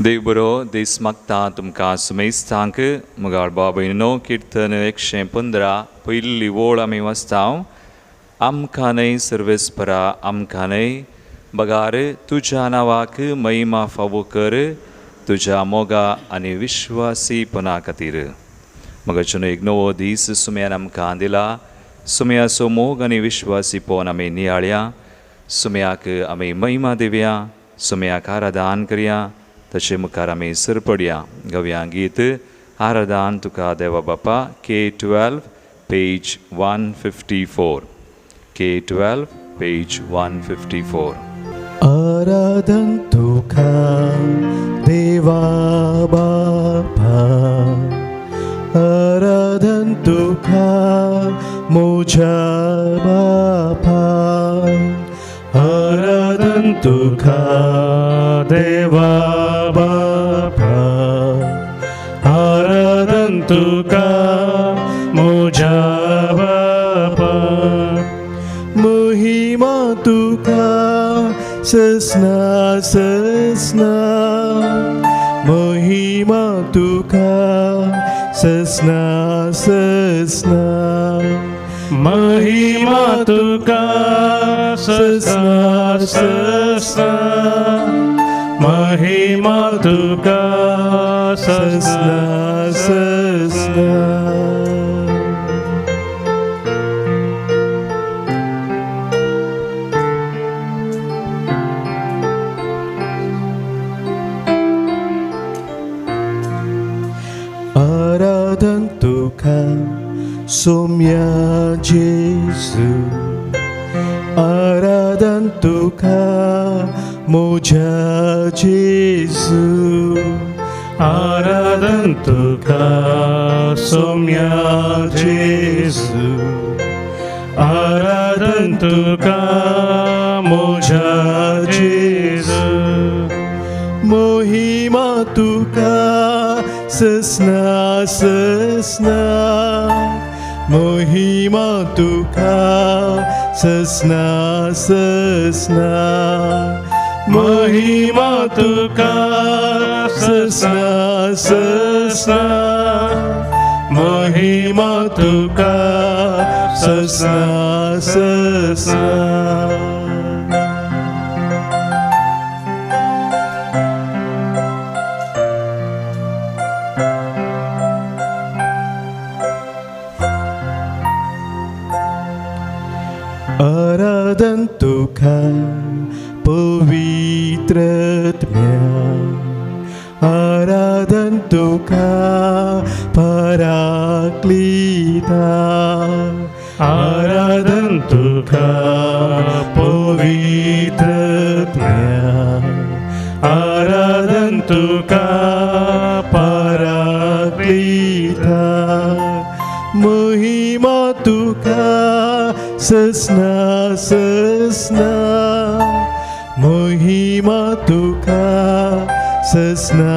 देव बरो दीस मागता तुमकां सुमेस्तांक. मुगाळ बाबयनो किर्तन 115 पयली वोळ आमी वाचता. आमकां न्हय सर्वेस्परा आमकां न्हय बगार तुज्या नांवाक महिमा फावो कर तुज्या मोगा आनी विश्वासीपणा खातीर. मगाच्यान एक नवो दीस सुम्यान आमकां दिला. सुम्याचो मोग आनी विश्वासीपण आमी नियाळया. सुम्याक आमी महिमा दिवया, सुम्याक आराधन करया, तशें मुखार आमी सरपडया. गवया गीत आराधन तुका देवा बापा, K12 page 154, K12 page 154. आराधन तुका देवा बापा, आराधन तुका म्हज्या बापा, आराधन तुका देवा बापा, आराधन तुका म्हज्या बापा, महिमा तुका ससना ससना, महिमा तुका ससना ससना, महिमा तुका ससना ससना, महिमा तुका ससना ससना. आराधन तुका सोम्या जेजू, आराधन तुका म्हज्या जेजू, आराधन तुका सोम्या जेजू, आराधन तुका म्हज्या जेजू, महिमा तुका ससना ससना, महिमा तुका ससना ससना, महिमा तुका ससना ससना, महिमा तुका ससना ससना. आराधन तुका पवित्रत्म्या, आराधन तुका पराक्लिता, आराधन तुका पवित्रत्म्या, आराधन तुका पराक्लिता, महिमा तुका ससना ससना, महिमा तुका ससना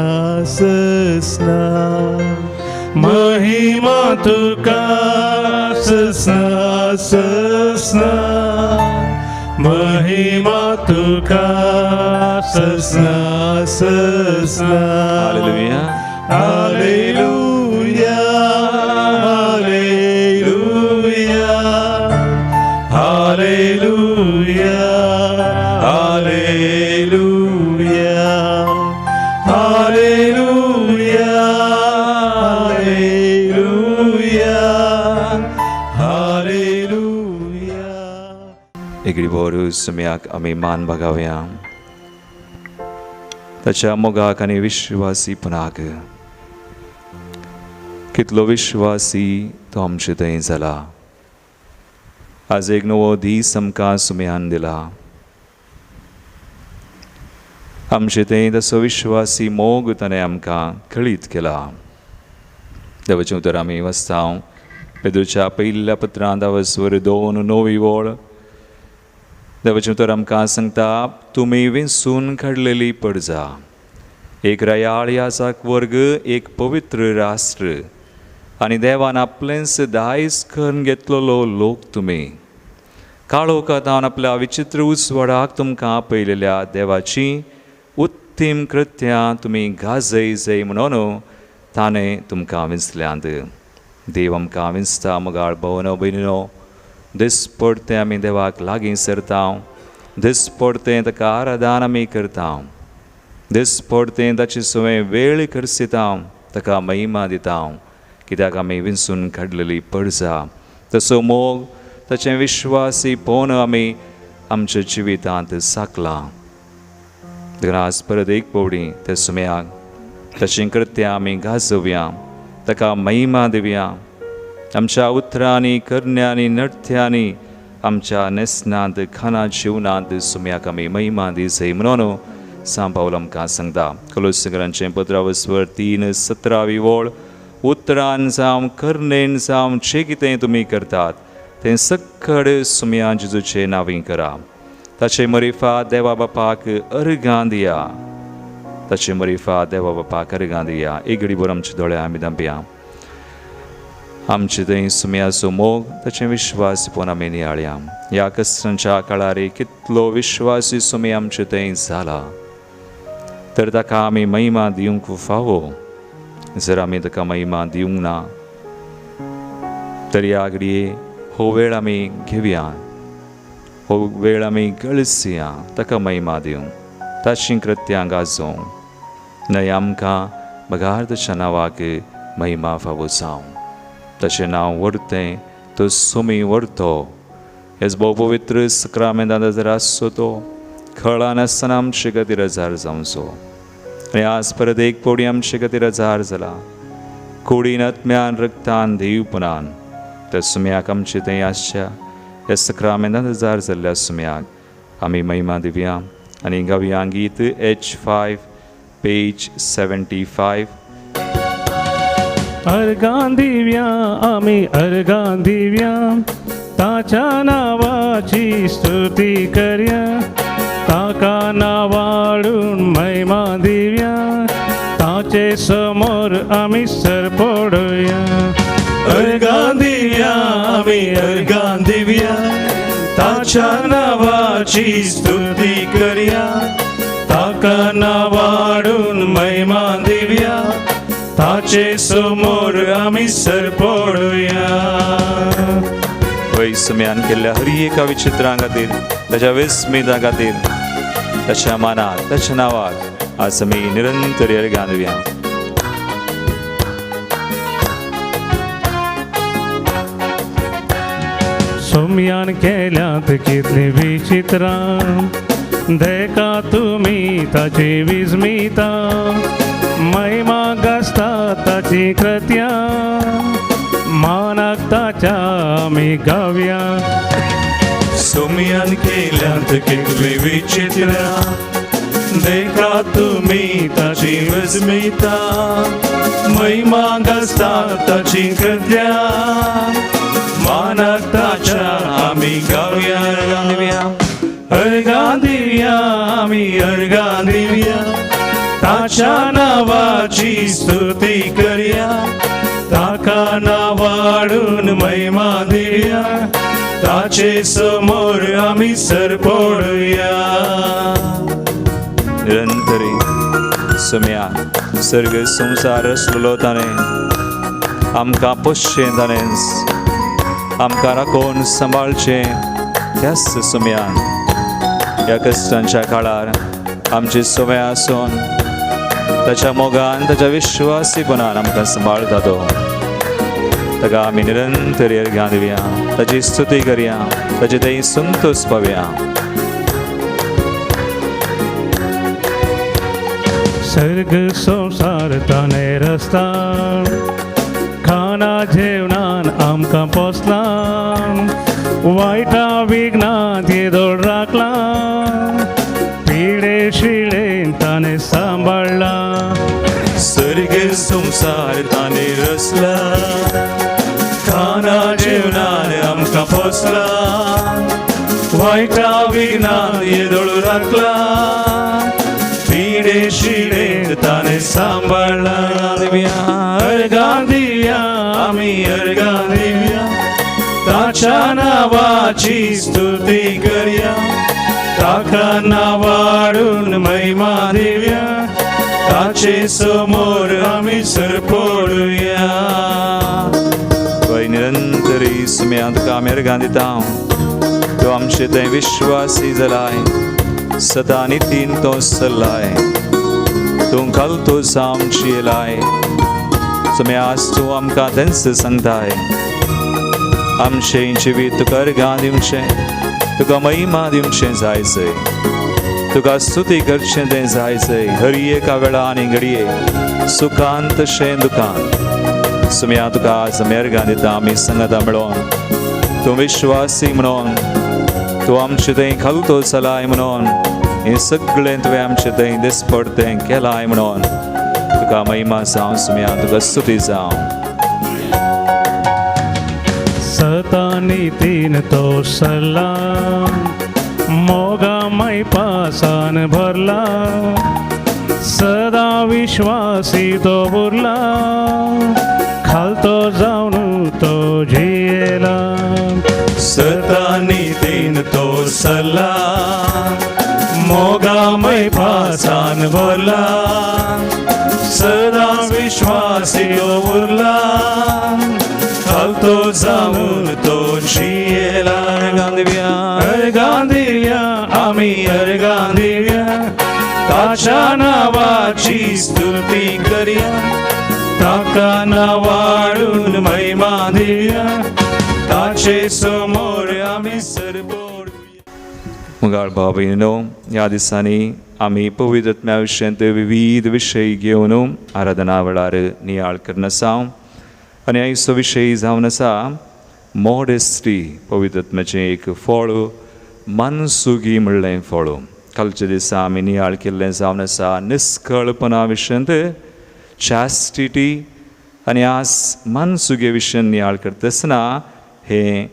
ससना, महिमा तुका ससना ससना, महिमा तुका ससना ससना. Hallelujah, hallelujah, hallelujah, hallelujah, hallelujah, hallelujah, hallelujah, hallelujah. एगडी बोरू सुम्याक आमी मान बगावया ताच्या मोगाक आनी विश्वासीपणाक. कितलो विश्वासी तो आमचे थंय जाला. आज एक नवो दीस आमकां सुम्यान दिला. आमचे थंय तसो विश्वासी मोग ताणें आमकां कळीत केला. देवाचें उतर आमी वाचता पेद्रूच्या पयल्या पत्रांत आवस्वर 2 9 वळ. देवाचें उतर आमकां सांगता, तुमी वेंचून काडलेली पडजा, एक रयाळ याजाक वर्ग, एक पवित्र राष्ट्र, आनी देवान आपलेंच दायज करून घेतलेलो लोक तुमी. काळोखांत आपल्या विचित्र उजवाडाक तुमकां पयलेल्या देवाची उत्तम कृत्रीम कृत्यां तुमी गाजय जय म्हणून ताणें तुमकां विंचल्यांत. देव आमकां विंचता मोगाळ भोवनो भयणीनो, दिसपडतें आमी देवाक लागीं सरता, दिसपडतें ताका आराधन आमी करता, दिसपडतें ताची सुवें वेळ खर्चिता, ताका महिमा दिता, कित्याक आमी विंचून काडलेली पडजा. तसो मोग ताचें विश्वासी पोवन आमी आमच्या जिवितांत साकलां. देखून आज परत एक पवडी त्या सुम्याक ताचीं कृत्यां आमी गाजोवया, ताका महिमा दिवया. आमच्या उतरांनी, करण्यांनी, नृत्यांनी, आमच्या न्हेसणांत, खाना जेवणांत सुम्याक आमी महिमा दिसय म्हणून सांव पावल आमकां सांगता. कोलोसकरांचें पत्रावस्वर 3:17 वळ, उतरान जावं करणेन जावं जें कितें तुमी करतात तें सक्कड सुम्या जेजूचे नांवी करा. ताचे मरिफा देवा बापाक अर्गां दिया, ताचे मरिफा देवा बापाक अर्गां दिया. एक घडी भर आमचे दोळे आमी धांपया. आमचे थंय सुम्याचो मोग ताचें विश्वास पळोवन आमी नियाळया. ह्या कश्टांच्या काळार कितलो विश्वासी सुमी आमचे थंय जाला, तर ताका आमी महिमा दिवंक फावो. जर आमी ताका महिमा दिवंक ना तर ह्या घडये हो वेळ आमी घेवया, हो वेळ आमी गळसया, ताका महिमा दिवंक, ताचीं कृत्यां गाजोवंक. न्हय आमकां बगार ताच्या नांवाक महिमा फावो जावं. ताचें नांव व्हरतें तो सुमी व्हरतो. हेच भोव पवित्र सक्रामेंतांत जर आसचो तो खळा नासतना आमचे खातीर हजार जावचो. आनी आज परत एक पवडी आमचे खातीर हजार जाला, कुडीन, आत्म्यान, रक्तान, देवपणान. त्या सुम्याक आमचे थंय आसच्या ह्या सक्रामेंतांत हजार जाल्ल्या सुम्याक आमी महिमा दिवया आनी गावया गीत H5 page 75. अर्गां दिव्या आमी अर्गां दिव्या, ताच्या नांवाची स्तुती करया, ताका नावाडून महिमा दिव्या, ताचे समोर आमी सरपडुया. अर्गां दिव्या आमी अर्गां दिव्या, ताच्या नांवाची स्तुती करया, ताका नावाडून महिमा दिव्या, ताचे समोर आमी सरपडुया. वय सुम्यान केल्ल्या हर एका विचित्रां खातीर, ताच्या विस्मिता खातीर, ताच्या मानाक, ताच्या नांवाक आज आमी निरंतर अर्गां दिवया. सोम्यान केल्यात कितली विचित्रां, देखा तुमी ताची विस्मिता, महिमा गाजता ताची कृत्यां, मानाक ताच्या आमी गावया. सोम्यान केल्यात कितली विचित्रां, देखा तुमी ताची विस्मिता, महिमा गाजता ताची कृत्यां, मानाक ताच्या आमी गावया. अर्गां दिव्या आमी अर्गां दिव्या, ताच्या नांवाची स्तुती करया, ताका नावाडून महिमा दिव्या, ताचे समोर आमी सरपडुया. निरंतरी सुम्या सर्ग संवसार रचलो ताणें, आमकां पोसचें ताणेंच, आमकां राखून सांबाळचें त्याच सुम्यान. ह्या कश्टांच्या काळार आमची सवय आसून ताच्या मोगान, ताच्या विश्वासीपणान आमकां सांबाळटा तो. ताका आमी निरंतर अर्गां दिवया, ताची स्तुती करया, ताचे थंय संतोश पावया. सर्ग संवसार ताणें रचला, खाना जेवणान आमकां पोसला, वायटा विघ्नांत येदोळ राखला, पिडे शिळेन ताणें सांबाळला. सर्ग संवसार ताणें रचला, खाना जेवणान आमकां पोसला, वायटा विघ्नांत येदोळ राखला, पिडे शिळेन ताणें सांबाळला. अर्गां दिव्या आमी अर्गां दिव्या, ताच्या नांवाची स्तुती करया, ताका नावाडून महिमा दिव्या, ताचे समोर आमी सरपडुया. वय निरंतरी सुम्या तुका आमी अर्गां दिता. तूं आमचे थंय विश्वासी जालाय, सदां नितीन तो सल्लाय, तूं घालतो आमची येलाय. सुम्या आज तूं आमकां तेंच सांगताय. आमचें जिवीत तुका अर्गां दिवचें, तुका महिमा दिवचें जाय जय, तुका स्तुती करचें तें जाय जय, हर एका वेळा आनी घडये सुखान तशें दुखान. सुम्या तुका आज आमी अर्गां दिता. आमी सांगता मेळोन तूं विश्वासी म्हणून, तूं आमचे थंय खालतो चलाय म्हणून, हें सगळें तुवें आमचे थंय दिसपडतें केलाय म्हणून तुका महिमा जावं. सुम्या तुका स्तुती जावं. सतानी तीन तो सल्ला, मोगा पासान भरला, सदा विश्वासी तो उरला, खालतो जावन तो जियेला. सतानी तीन तो सल्ला, मोगामय पासान भरला, सदा विश्वासी तो उरला, खालतो जाऊन तो जियेला. अर्गां दिवया. अर्गां दिवया आमी, अर्गां दिवया, ताच्या नावाची स्तुती करया, ताका नावाडून महिमा दिवया, ताचे समोर आमी सरपडुया. मुगाळ भाव भयणीनो, ह्या दिसांनी आमी पवित्र आत्म्या विशयांत विविध विशय घेवन आराधना वेळार नियाळ करून आसा आनी आयचो विशय जावन आसा मॉडेस्टी, पवित्र आत्म्याचें एक फळ, मनसुगी म्हणलें फळ. कालच्या दिसा आमी नियाळ केल्लें जावन आसा निस्कळपणा विशयांत, चॅस्टिटी, आनी आज मनसुगे विशयान नियाळ करता आसतना हें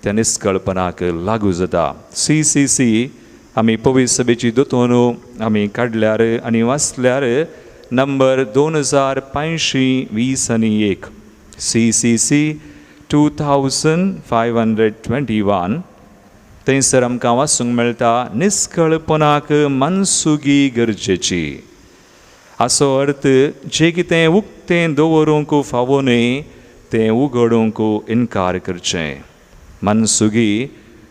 त्या निस्कळपणाक लागू जाता. CCC आमी पवित्र सभेची दोतोन आमी काडल्यार आनी वाचल्यार नंबर 2521, CCC 2521. थंयसर आमकां वाचूंक मेळटा निस्कळपणाक मनसुगी गरजेची. हाचो अर्थ जें कितें उक्तें दवरूंक फावो न्हय तें उगडूंक इनकार करचें. मनसुगी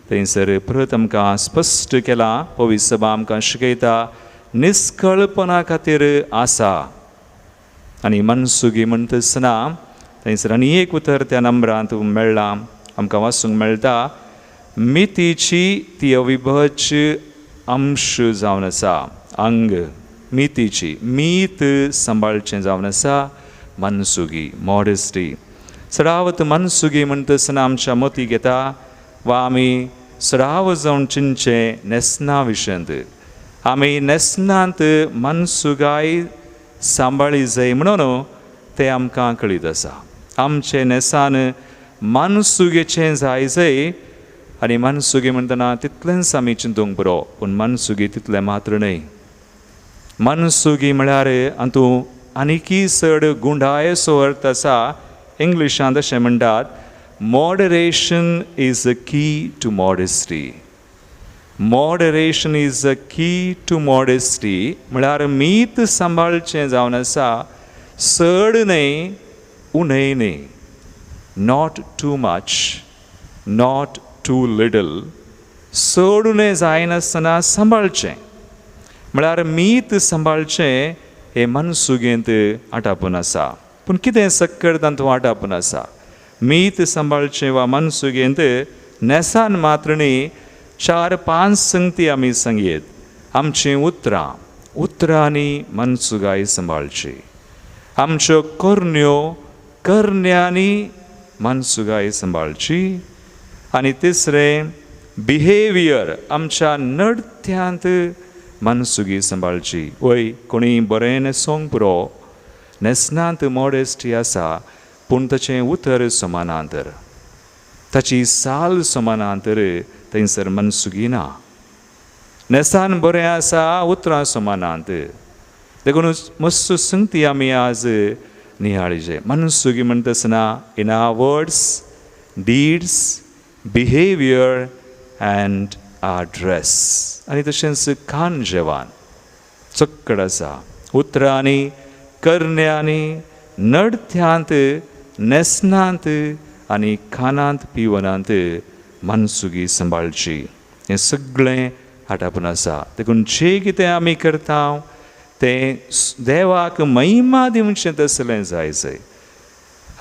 थंयसर परत आमकां स्पश्ट केलां. पवित्र सभा आमकां शिकयता निस्कळपणा खातीर आसा. आनी मनसुगी म्हणटा आसतना थंयसर आनी एक उतर त्या नंबरांत मेळ्ळां, आमकां वाचूंक मेळटा, मितीची ती अविभाज्य अंश जावन आसा. अंग मितीची, मीत सांबाळचें जावन आसा मनसुगी, मॉडेस्टी. चडावत मनसुगी म्हणटा आसतना आमच्या मतीक येता वा आमी चडावत जावन चिंतचें न्हेसणा विशयांत. आमी न्हेसणांत मनसुगाय सांबाळी जाय म्हणून तें आमकां कळीत आसा. आमचें न्हेसान मनसुगेचें जाय जाय. आनी मनसुगी म्हणटना तितलेंच आमी चिंतूंक पुरो, पूण मनसुगी तितलें मात्र न्हय. मनसुगी म्हळ्यार हातूंत आनीकय चड गुंडायेचो अर्थ आसा. इंग्लिशांत अशें म्हणटात, moderation is a key to modesty. Moderation is a key to modesty म्हळ्यार मीत सांबाळचें जावन आसा, चड न्हय, उणें न्हय, not too much, not too little. चड उणें जायनासतना सांबाळचें म्हळ्यार मीत सांबाळचें हें मनसुगेंत आटापून आसा. पूण कितें सक्कड तातूंत आटापून आसा? मीत सांबाळचें वा मनसुगेंत न्हेसान मात्र न्ही, चार पांच संगती आमी सांगयेत. आमचीं उतरां, उतरांनी मनसुगाय सांबाळची. आमच्यो करण्यो, करण्यांनी मनसुगाय सांबाळची. आनी तिसरें बिहेवियर, आमच्या नडत्यांत मनसुगी सांबाळची. वय, कोणी बरें न्हेसोंक पुरो, न्हेसणांत मॉडेस्टी आसा, पूण ताचें उतर समानांतर, ताची साल समानांतर, थंयसर मनसुगी ना. न्हेसान बरें आसा, उतरां समानांत. देखूनच मस्त संगती आमी आज नियाळीचे. मनसुगी म्हणटा आसतना in our words, deeds, behaviour and our dress. आनी तशेंच खाण जेवण चक्कड आसा. उतरांनी, करण्यांनी, नडथ्यांत, न्हेसणांत आनी खानांत पिवनांत मनसुगी सांबाळची. हें सगळें आटापून आसा. देखून जें कितें आमी करता तें देवाक महिमा दिवचें तसलें जाय जाय.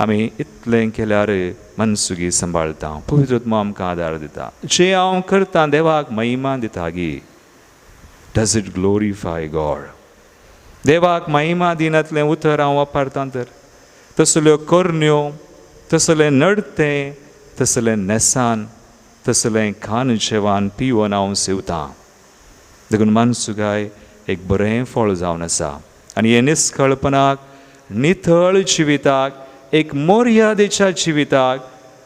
आमी इतलें केल्यार मनसुगी सांबाळता. पवित्र आत्मो आमकां आदार दिता. जें हांव करतां देवाक महिमा दिता गी? Does it glorify God? देवाक महिमा दिनातलें उतर हांव वापरतां तर तसल्यो करण्यो, तसलें नडतें, तसलें न्हेसान, तसलें खान जेवान पिवन हांव सेवतां. देखून मनसुगाय एक बरें फळ जावन आसा आनी हे निस्कळपणाक, नितळ जिविताक, एक मर्यादेच्या जिविताक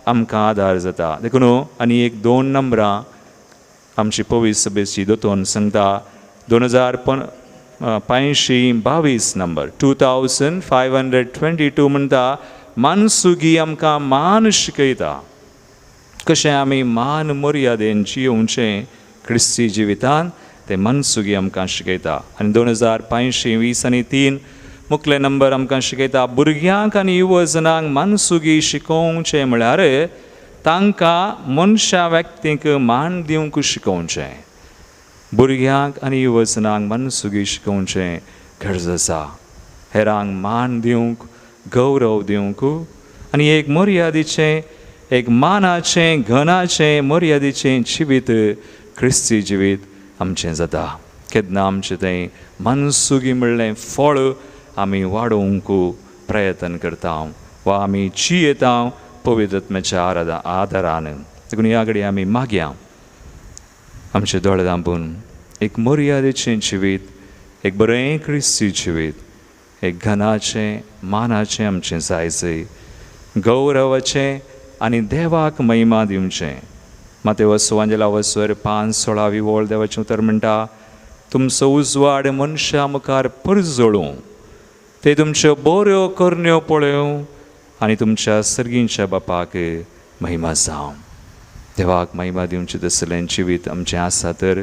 आमकां आदार जाता. देखून आनी एक दोन नंबरां आमची पवित्र सभेची दोतोन सांगता. 2522 नंबर, 2522 म्हणटा, मानसुगी आमकां मान शिकयता. कशें आमी मान मर्यादेन जियोवचें क्रिस्ती जिवितान तें मनसुगी आमकां शिकयता. आनी 2520 आनी 3 मुखले नंबर आमकां शिकयता, भुरग्यांक आनी युवजनांक मनसुगी शिकोवचें म्हळ्यार तांकां मनशा व्यक्तींक मान दिवंक शिकोवचें. भुरग्यांक आनी युवजनांक मनसुगी शिकोवचें गरज आसा. हेरांक मान दिवंक, गौरव दिवंक आनी एक मर्यादेचें, एक मानाचें, घनाचें, मर्यादेचें जिवीत, क्रिस्ती जिवीत आमचें जाता. केन्ना आमचें तें मनसुगी म्हणलें फळ आमी वाडोवंक प्रयत्न करता वा आमी जियेता पवित्र आत्म्याच्या आदारान. देखून ह्या घडये आमी मागया आमचे दोळे धांपून एक मर्यादेचें जिवीत, एक बरें क्रिस्ती जिवीत, एक घनाचें, मानाचें आमचें जाय जय, गौरवाचें आनी देवाक महिमा दिवचें. माते वसवांजेला वसवर 5:16 वळ देवाचें उतर म्हणटा, तुमचो उजवाड मनशां मुखार परजळूं, ते तुमच्यो बऱ्यो करण्यो पळोवं आनी तुमच्या सर्गींच्या बापाक महिमा जावं. देवाक महिमा दिवचें तसलें जिवीत आमचें आसा तर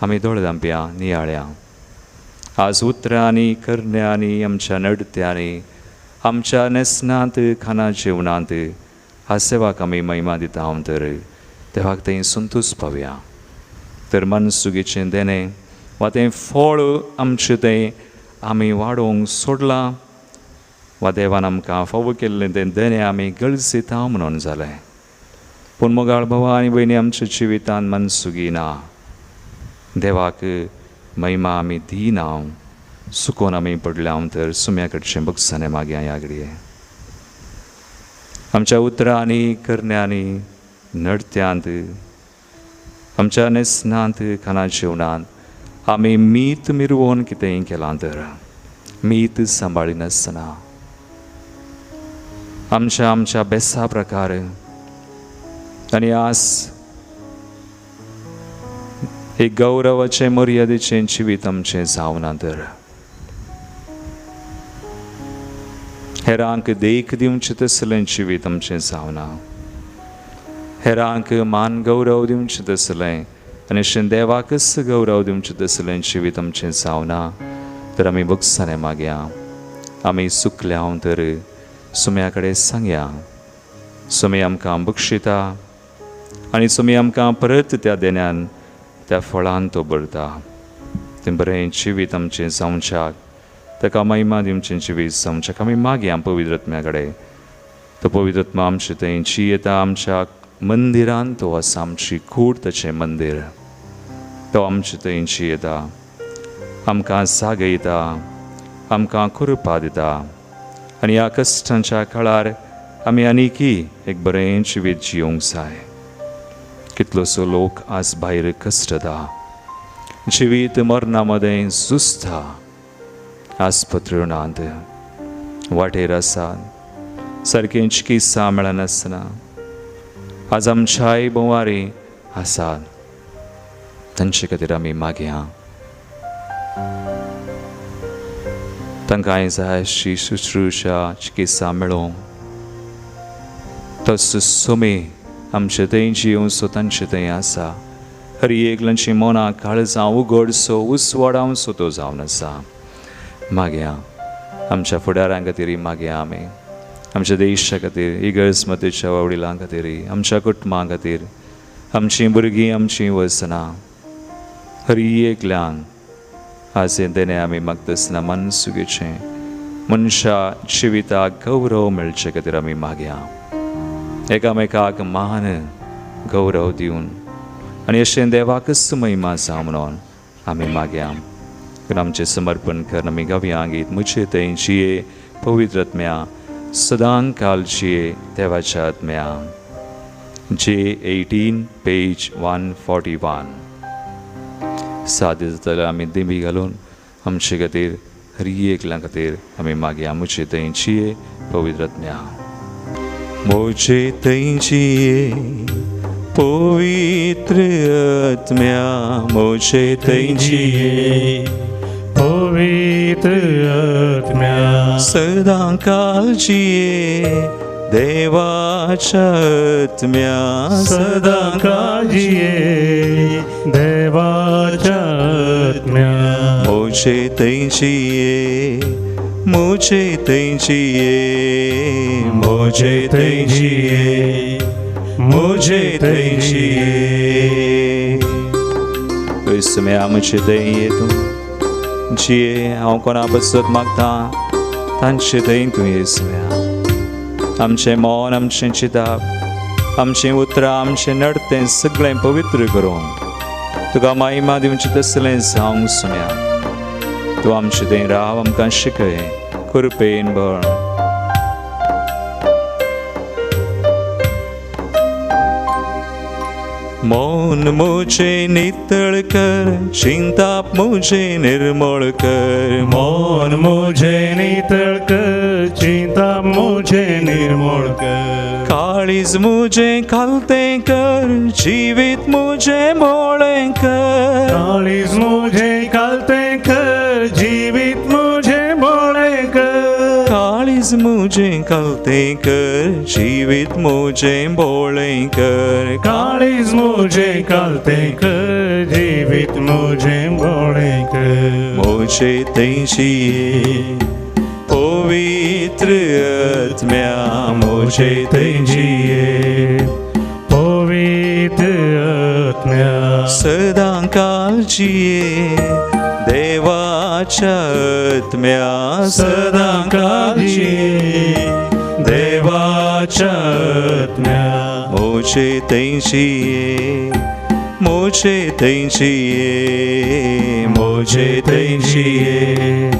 आमी दोळे धांपया, नियाळया. आज उतरांनी, करण्यांनी, आमच्या नडत्यांनी, आमच्या न्हेसणांत, खाना जेवणांत आज देवाक आमी महिमा दिता हांव तर देवाक थंय संतोश पावया. तर मनसुगेचें देणें वा तें फळ आमचें तें आमी वाडोवंक सोडलां वा देवान आमकां फावो केल्लें तें देणें आमी गळसिता म्हणून जालें. पूण मोगाळ भावा आनी भयणी, आमच्या जिवितान मनसुगी ना, देवाक महिमा आमी दिना, सुकोन आमी पडल्या तर सुम्या कडचें बगसाणें मागया. ह्या घडये आमच्या उतरांनी, करण्यांनी, नडत्यांत, आमच्या न्हेसणांत, खाना जेवणांत आमी मीत मिरवोन कितेंय केलां तर मीत सांबाळिनासतना आमच्या आमच्या बेसा प्रकार आनी आस एक गौरवाचें, मर्यादेचें जिवीत आमचें जावना तर हेरांक देख दिवचें तसलें जिवीत आमचें जावना, हेरांक मान गौरव दिवचें तसलें आनी अशें देवाकच गौरव दिवचें तसलें जिवीत आमचें जावना तर आमी बगसाणें मागया. आमी सुकल्या तर सुम्या कडेन सांगया, सुमी आमकां बक्षिता आनी सुमी आमकां परत त्या देण्यान, त्या फळान तो भरता. तें बरें जिवीत आमचें जावच्याक, ताका महिमा दिवचें जिवीत जावच्याक आमी मागया पवित्र आत्म्या कडेन. तो पवित्र आत्मा आमचे थंय जियेता, आमच्या मंदिरान तो आसा, आमची कूड ताचें मंदीर, तो आमचे थंय जियेता, आमकां जागयता, आमकां कृपा दिता आनी ह्या कश्टांच्या काळार आमी आनीकी एक बरें जिवीत जियोवंक जाय. कितलोसो लोक आज भायर कश्टता, जिवीत मरणा मदें झुजता, आस्पत्र्योनांत वाटेर आसात, सारकें चिकित्सा मेळनासतना आज आमच्याय भोंवारी आसात, तांचे खातीर आमी मागया. तांकां जाय अशी शुश्रूषा, चिकित्सा मेळोवंक, तसो सोमी आमचे थंय जियोवचो तांचे थंय आसा. हर एकल्याची मनां काळजां उगडसो, उजवाडावचो तो जावन आसा. मागया. आमच्या फुडारां खातीर मागया आमी, आमच्या देशा खातीर, इगर्जमतेच्या वडिलां खातीर, आमच्या कुटुंबां खातीर, आमचीं भुरगीं, आमचीं वसनां, हर एकल्यांक आज हें देणें आमी मागतासतना मनसुगेचें मनशा जिविताक गौरव मेळचे खातीर आमी मागया. एकामेकाक मान गौरव दिवन आनी अशें देवाकच महिमा जावं म्हणून आमी मागया. आमचें समर्पण कर आमी गावया गीत मुझे थंय जिये पवित्र आत्म्या सदां काल जिये देवाच्या आत्म्या. J 18 page 141. सादे जाता आमी दिंबी घालून आमचे खातीर हर एकल्या खातीर आमी मागया. मुझे थंय जिये पवित्र आत्म्या. मुझे थंय जिये पवित्र आत्म्या, मुझे थंय जिये पवित्र आत्म्या, सदां काल जिये देवाच्या आत्म्या, सदां काल जिये देवाच्या आत्म्या. मुझे थंय जिये, मुझे थंय जिये, मुझे थंय जिये, मुझे थंय जिये. सुम्या मुझे थंय ये तूं जिये. हांव कोणा बसत मागता तांचे थंय तूं ये सुम्या. आमचें मन, आमचें चिंतप, आमचीं उतरां, आमचें नडतें सगळें पवित्र करूंक तुका महिमा दिवचें तसलें जावंक सुम्या. तूं आमचें थंय राव, आमकां शिकय कृपेन भर. मौन मुझे नितळ कर, चिंताप मुझे निर्मळ कर. मौन मुझे नितळ कर, चिंता मुझे निर्मळ कर. काळीज मुझे खालतें कर, जिवीत मुझे मोळें कर. काळीज मुझे खालतें कर, जिवीत मुझे मोळें कर. काळीज मुझे खालतें कर, जिवीत मुझे बोळें कर. काळीज मुझे खालतें कर, जिवीत मुझे बोळें कर. मुझे थंय जिये पवित्र आत्म्या, मुझे थंय जिये पवित्र आत्म्या, सदां काल जिये देवाच्या आत्म्या, सदां काल जिये देवाच्या आत्म्या. मुझे थंय जिये, मुझे थंय जिये, मुझे थंय जिये,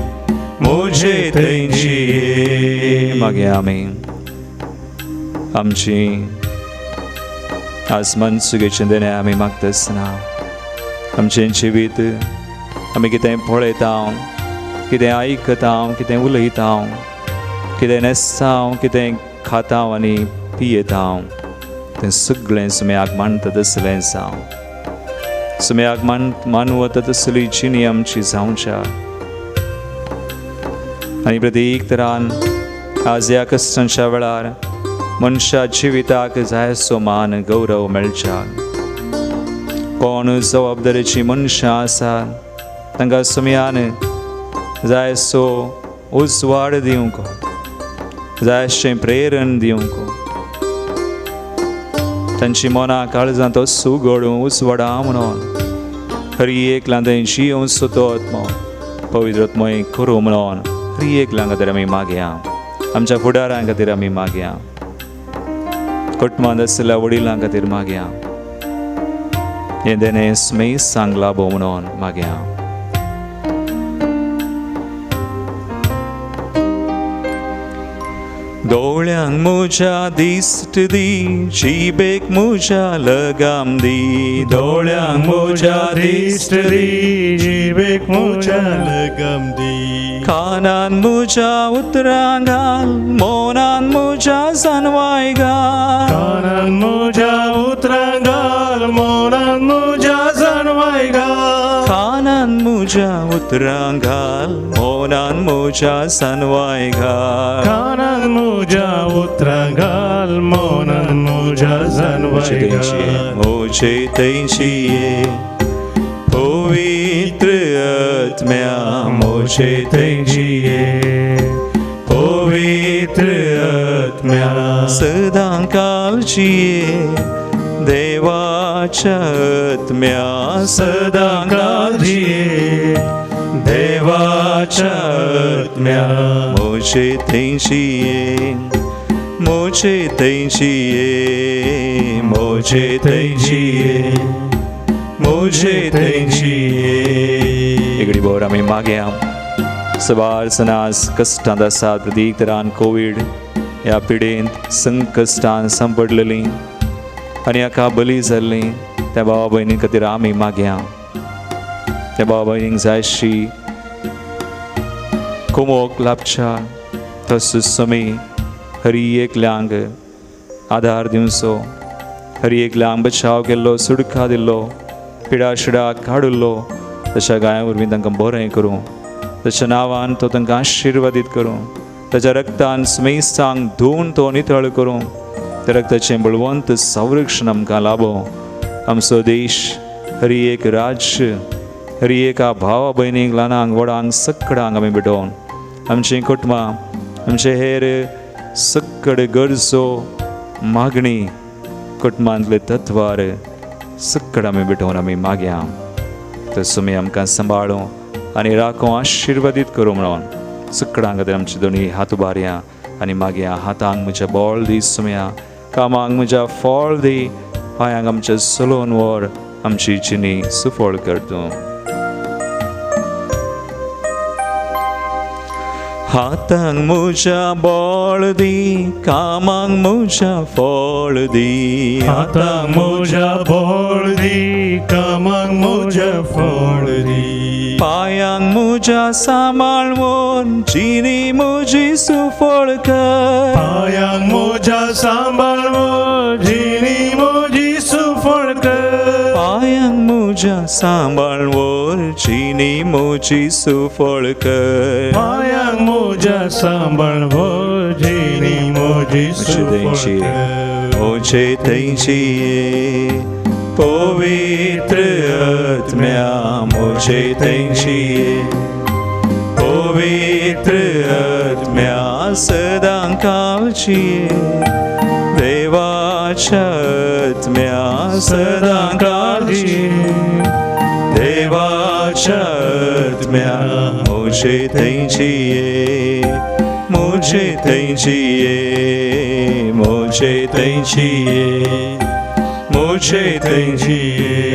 मुझे थंय जिये. मागीर आमी आमची आज मनसुगेचें देणें आमी मागता आसतना आमचें जिवीत आमी कितें पळयता, कितें आयकता, कितें उलयता, कितें न्हेसता, कितें खाता आनी पियेता, तें सगळें सुम्याक मानता तसलें जावं. सुम्याक मानवता तसली जिणी आमची जावच्या. आनी प्रत्येक तरान आज ह्या कश्टांच्या वेळार मनशा जिविताक जाय असो मान गौरव मेळच्या. कोण जबाबदारेची मनशां आसा तांकां सुम्यान जाय असो उजवाड दिवंक, जाय अशें प्रेरण दिवंक, तांची मनां काळजां तो सुगडूं उजवाडा म्हणून हर एकल्यान थंय जियोवचो तो आत्मो पवित्र आत्मो करूं म्हणून हर एकल्यां खातीर आमी मागया. आमच्या फुडारां खातीर आमी मागया. कुटुंबांत आशिल्ल्या वडिलां खातीर मागया. हें देणें स्मेस सांगला भोव म्हणून मागया. दोळ्यांक म्हज्या दिश्ट दी, जिबेक म्हज्या लगाम दी. दोळ्यांक म्हज्या दिश्ट दी, जिबेक म्हज्या लगाम दी. कानान म्हज्या उतरां घाल, मनान म्हज्या जानवाय घाल. कानान म्हज्या उतरां घाल, मनान म्हज्या जानवाय घाल. कानान म्हज्या उतरां घाल, मनान म्हज्या जानवाय घाल. कानान म्हज्या उतरां घाल, मनान म्हज्या जानवाय घाल. म्हजे थंयची पवित्र आत्म्या मोजे थंयची पवित्र आत्म्या सदां कालची देवाच्या आत्म्या सदां कालची देवाच्या आत्म्या मोजे थंयची मोजे थंयची मोजे थंयची मोजे थंयची. इगडी बोर आमी मागया सबार सनास कश्टांत आसात प्रतीक तरान कोवीड ह्या पिडेंत संकश्टान सांपडलेलीं आनी हाका बली जाल्लीं त्या भावा भयणी खातीर आमी मागया. त्या भावा भयणींक जायशी कुमोक लाभच्या तसो समी हरी एकल्यांक आधार दिवचो, हरी एकल्यांक बचाव केल्लो, सुडका दिल्लो, पिडा शिडा काडिल्लो तशा गाया वरवीं तांकां बरें करूं, ताच्या नांवान तो तांकां आशिर्वादीत करूं, ताच्या रक्तान स्मेस्तांक धुवन तो नितळ करूं, त्या रक्ताचें बळवंत संरक्षण आमकां लाबो. आमचो देश हरी एक राज्य हरी एका भावा भयणींक ल्हानांक व्हडांक सकडांक आमी भेटोवन आमचीं कुटुंबां आमचे हेर सक्कड गरजो मागणी कुटुंबांतले तत्वार सक्कड आमी भेटोवन आमी मागया. तर सुमी आमकां सांबाळूं आनी राखूं आशिर्वादीत करूं म्हणून सक्कडां खातीर आमचे दोनी हात उबारया आनी मागया. हातांक म्हज्या बळ दी सुमया, कामांक म्हज्या फळ दी, पांयांक आमच्या चलोवन व्हर, आमची जिणी सुफळ कर तूं. हातांक म्हज्या बळ दी, कामांक म्हज्या फळ दी, हातांक म्हज्या बळ दी, कामांक म्हज्या फळ दी, पांयांक म्हज्या सांबाळून जिणी म्हजी सुफळ कर, पांयांक म्हज्या सांबाळून जिणी म्हजी सुफळ कर, पांयांक म्हज्या सांबाळून जिणी म्हजी सुफळ कर, पांयांक म्हज्या सांबाळून जिणी म्हजी सुफळ कर. म्हजे थंयची पवित्र आत्म्या म्हजे थंयची पवित्र आत्म्या सदां कालची देवाच्या आत्म्या सदां कालची देवाच्या आत्म्या म्हजे थंयची म्हजे थंयची म्हजे थंयची मोजे थंयची.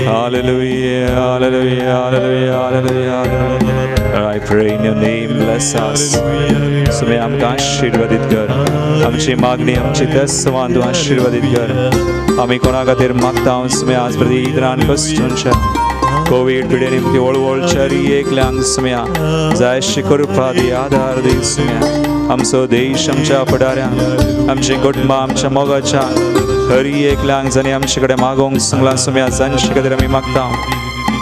Hallelujah, hallelujah, hallelujah, hallelujah, hallelujah. I pray in your name, bless us. सुमे आमकां आशिर्वादीत कर, आमची मागणी आमची तस्वान तूं आशिर्वादीत कर. आमी कोणा खातीर मागता सुमे आज प्रतीक कश्टूंच्या कोवीड पिडे निमती वळवळच्या एकल्यांक सुम्या जायशी कृपा दी, आधार दी सुम्या. आमचो देश आमच्या फुडाऱ्यांक आमची कुटुंबां आमच्या मोगाच्या हरी एकल्यांक जांणी आमचे कडेन मागोवंक सांगलां सुम्या जांचे खातीर आमी मागता.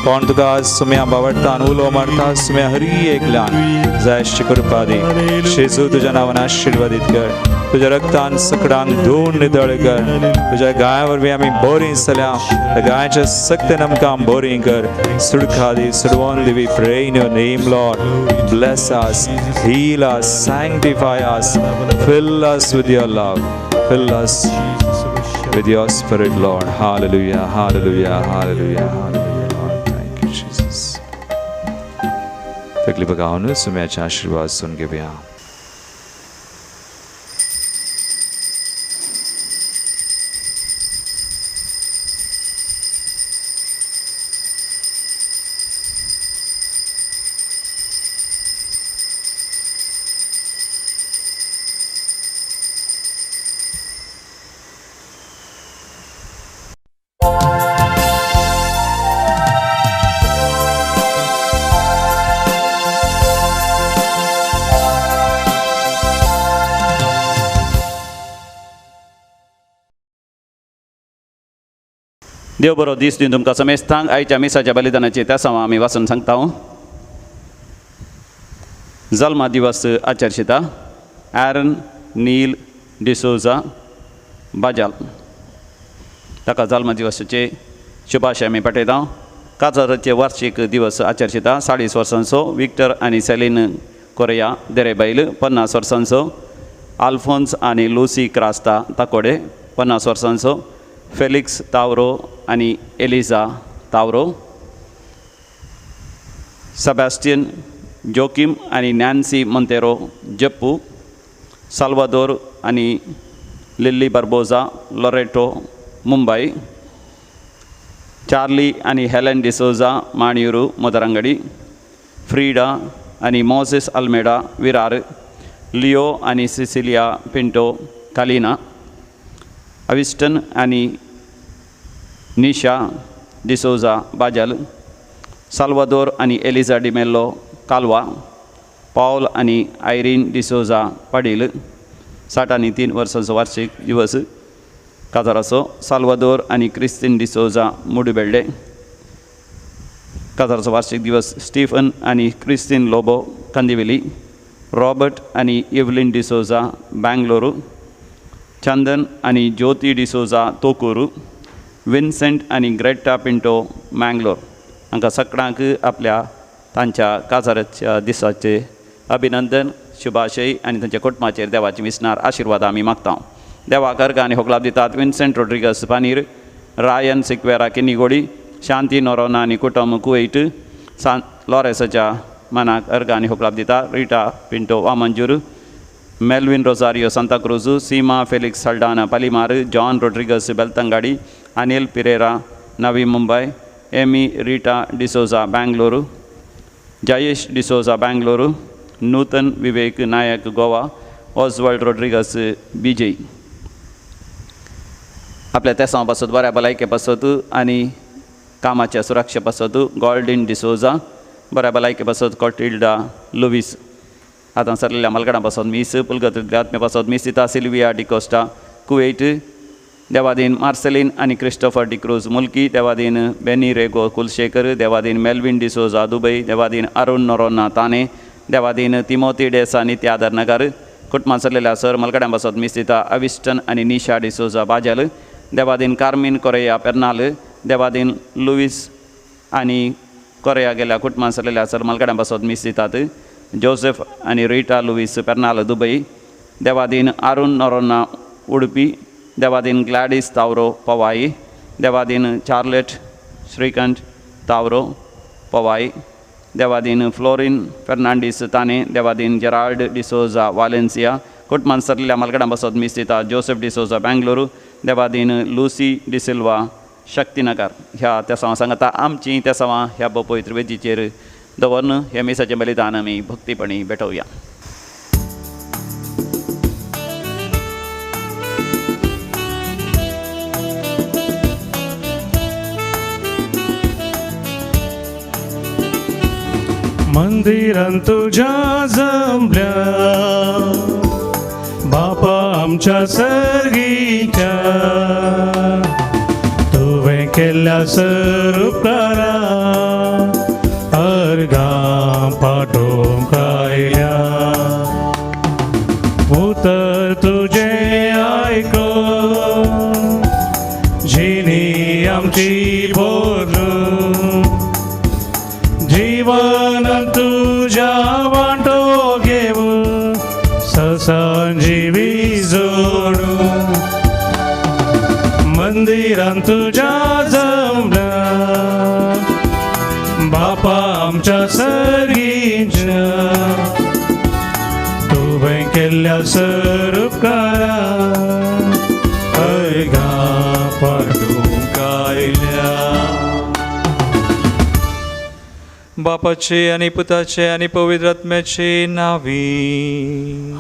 कोण तुका आज सुम्या बावडटा उलो मारता सुम्या हरी एकल्यांक जायशी कृपा दी. जेजू तुज्या नांवान आशिर्वादीत कर, तुज्या रक्तान सकडांक धुवन नितळ कर. तुज्या गाया वरवीं आमी बरीं जाल्या, त्या गायाच्या सक्तेन आमकां बरीं कर, सुडखा दी, सुडवोन दी. We pray in your name, Lord. Bless us, heal us, sanctify us, fill us with your love, fill us with your spirit, Lord. Hallelujah, hallelujah, hallelujah, hallelujah, Lord. Thank you, Jesus. तकली बगावनु सुम्याचा आशीर्वाद सुन घेवया. देव बरो दीस दिवन तुमकां समेस्तांक. आयच्या मिसाच्या बलिदानाची त्यासांव आमी वाचून सांगता. जल्मा दिवस आचरशिता एरन नील डिसोजा बाजाल ताका जल्मा दिवसाचे शुभाशय आमी पाठयता. काजाराचे वार्षिक दिवस आचरशिता 40 वर्सांचो विक्टर आनी सेलीन कोरिया देरेबैल 50 वर्सांचो आल्फोन्स आनी लुसी क्रास्ता ताकोडे 50 वर्सांचो फेलिक्स तावरो आनी एलिजा तावरो सेबास्टियन जोकीम आनी नॅन्सी मोंतेरो जप्पू साल्वादोर आनी Lillie Barbosa Loreto Mumbai Charlie आनी हेलन डिसोजा माणयूरू मदरंगडी फ्रीडा आनी मोसेस अल्मेडा विरार लियो आनी सिसिलिया पिंटो कालिना अविस्टन आनी निशा डिसोजा बाजल साल्वादोर आनी एलिजा डिमेल्लो कालवा पावल आनी आयरीन डिसोजा पाडील 63 वर्सांचो वार्षिक दिवस काजाराचो साल्वादोर आनी क्रिस्तीन डिसोजा मुडुबेल्डे काजाराचो वार्षिक दिवस स्टीफन आनी क्रिस्तीन लोबो कंदिवेली रॉबर्ट आनी एवलीन डिसोजा बेंगलोरू चंदन आनी ज्योती डिसोजा तोकूरू विन्सेंट आनी ग्रेटा पिंटो मँगलोर हांकां सगळ्यांक आपल्या तांच्या काजाराच्या दिसाचे अभिनंदन शुभाशय आनी तांच्या कुटुंबाचेर देवाची विसणार आशिर्वाद आमी मागता. देवाक अर्घ आनी होगलाप दितात विन्सेंट रोड्रिगस पानीर रायन सिक्वेरा किनिगोडी शांती नोरोना आनी कुटुंब कुवैट सान लॉरेसाच्या मनाक अर्घ आनी होगलाप दिता Rita Pinto Vamanjoor Melvin Rosario Santacruz Seema Felix Saldanha Palimar John Rodrigues Belthangady Anil Pereira Navi Mumbai Amy Rita D'Souza Bengaluru Jayesh D'Souza Bengaluru Nutan Vivek Naik Goa Oswald Rodrigues Vijay. आपल्या तेसांव पासत बऱ्या भलायके पासत आनी कामाच्या सुरक्षे पासत गॉल्डीन डिसोजा बऱ्या भलायके पासत कॉटिल्डा लुवीस आतां सरलेल्या मलगडां पासत मीस पुलगत आत्मे पासत मीस दिता सिल्विया डिकोस्टा कुवेट देवादीन मार्सेलीन आनी क्रिस्टोफर डिक्रूज मुल्की देवादीन बेनी रेगो कुलशेखर देवादीन मेल्विन डिसोजा दुबय देवादीन अरुण नोरोना ताने देवादीन तिमोती डेसा नित्यादर नगर कुटुंबान सरलेल्या सर मलगड्यां पासत मीस दिता अविस्टन आनी निशा डिसोजा बाजल देवादीन कार्मीन कोरेया पेर्नाल देवादीन लुवीस आनी कोरेया गेल्या कुटुंबान सरलेल्या सर मलगड्यां पासत मीस दितात जोसेफ आनी रिटा लुवीस पेर्नाल दुबय देवादीन अरुण नोरोना उडपी देवादीन ग्लॅडीस तावरो पवाई देवादीन चार्लेट श्रीकंठ तावरो पवाई देवादीन फ्लोरीन फेर्नांडीस ताने देवादीन जेराल्ड डिसोजा वालेन्सिया कुटुंबान सरलेल्या मलगडां पासत मीस दिता जोसेफ डिसोजा बेंगलोरू देवादीन लुसी डिसिल्वा शक्तिनगर. ह्या तेसांवां सांगता आमचीं तेसांवां ह्या पवित्र वेदीचेर दवरन ह्या मिसाचें बलिदान आमी भक्तीपणी भेटोवया. मंदिरान तुझ्या जमल्या बापा आमच्या सर्गीच्या तुवें केल्ल्या सर उपकारा अर्घां पाठोवंक आयल्या उतर तुजें आयकून जिणी आमची बोलून जीवन तुझ्या वांटो घेवन ससंजीवी जोडू मंदिरान तुझ्या जमल्या बापा आमच्या सर्गीच्या तुवें केल्ल्या सर उपकारा अर्घां पाठोवंक आयल्या. बापाचे आनी पुताचे आनी पवित्र आत्म्याचे नावी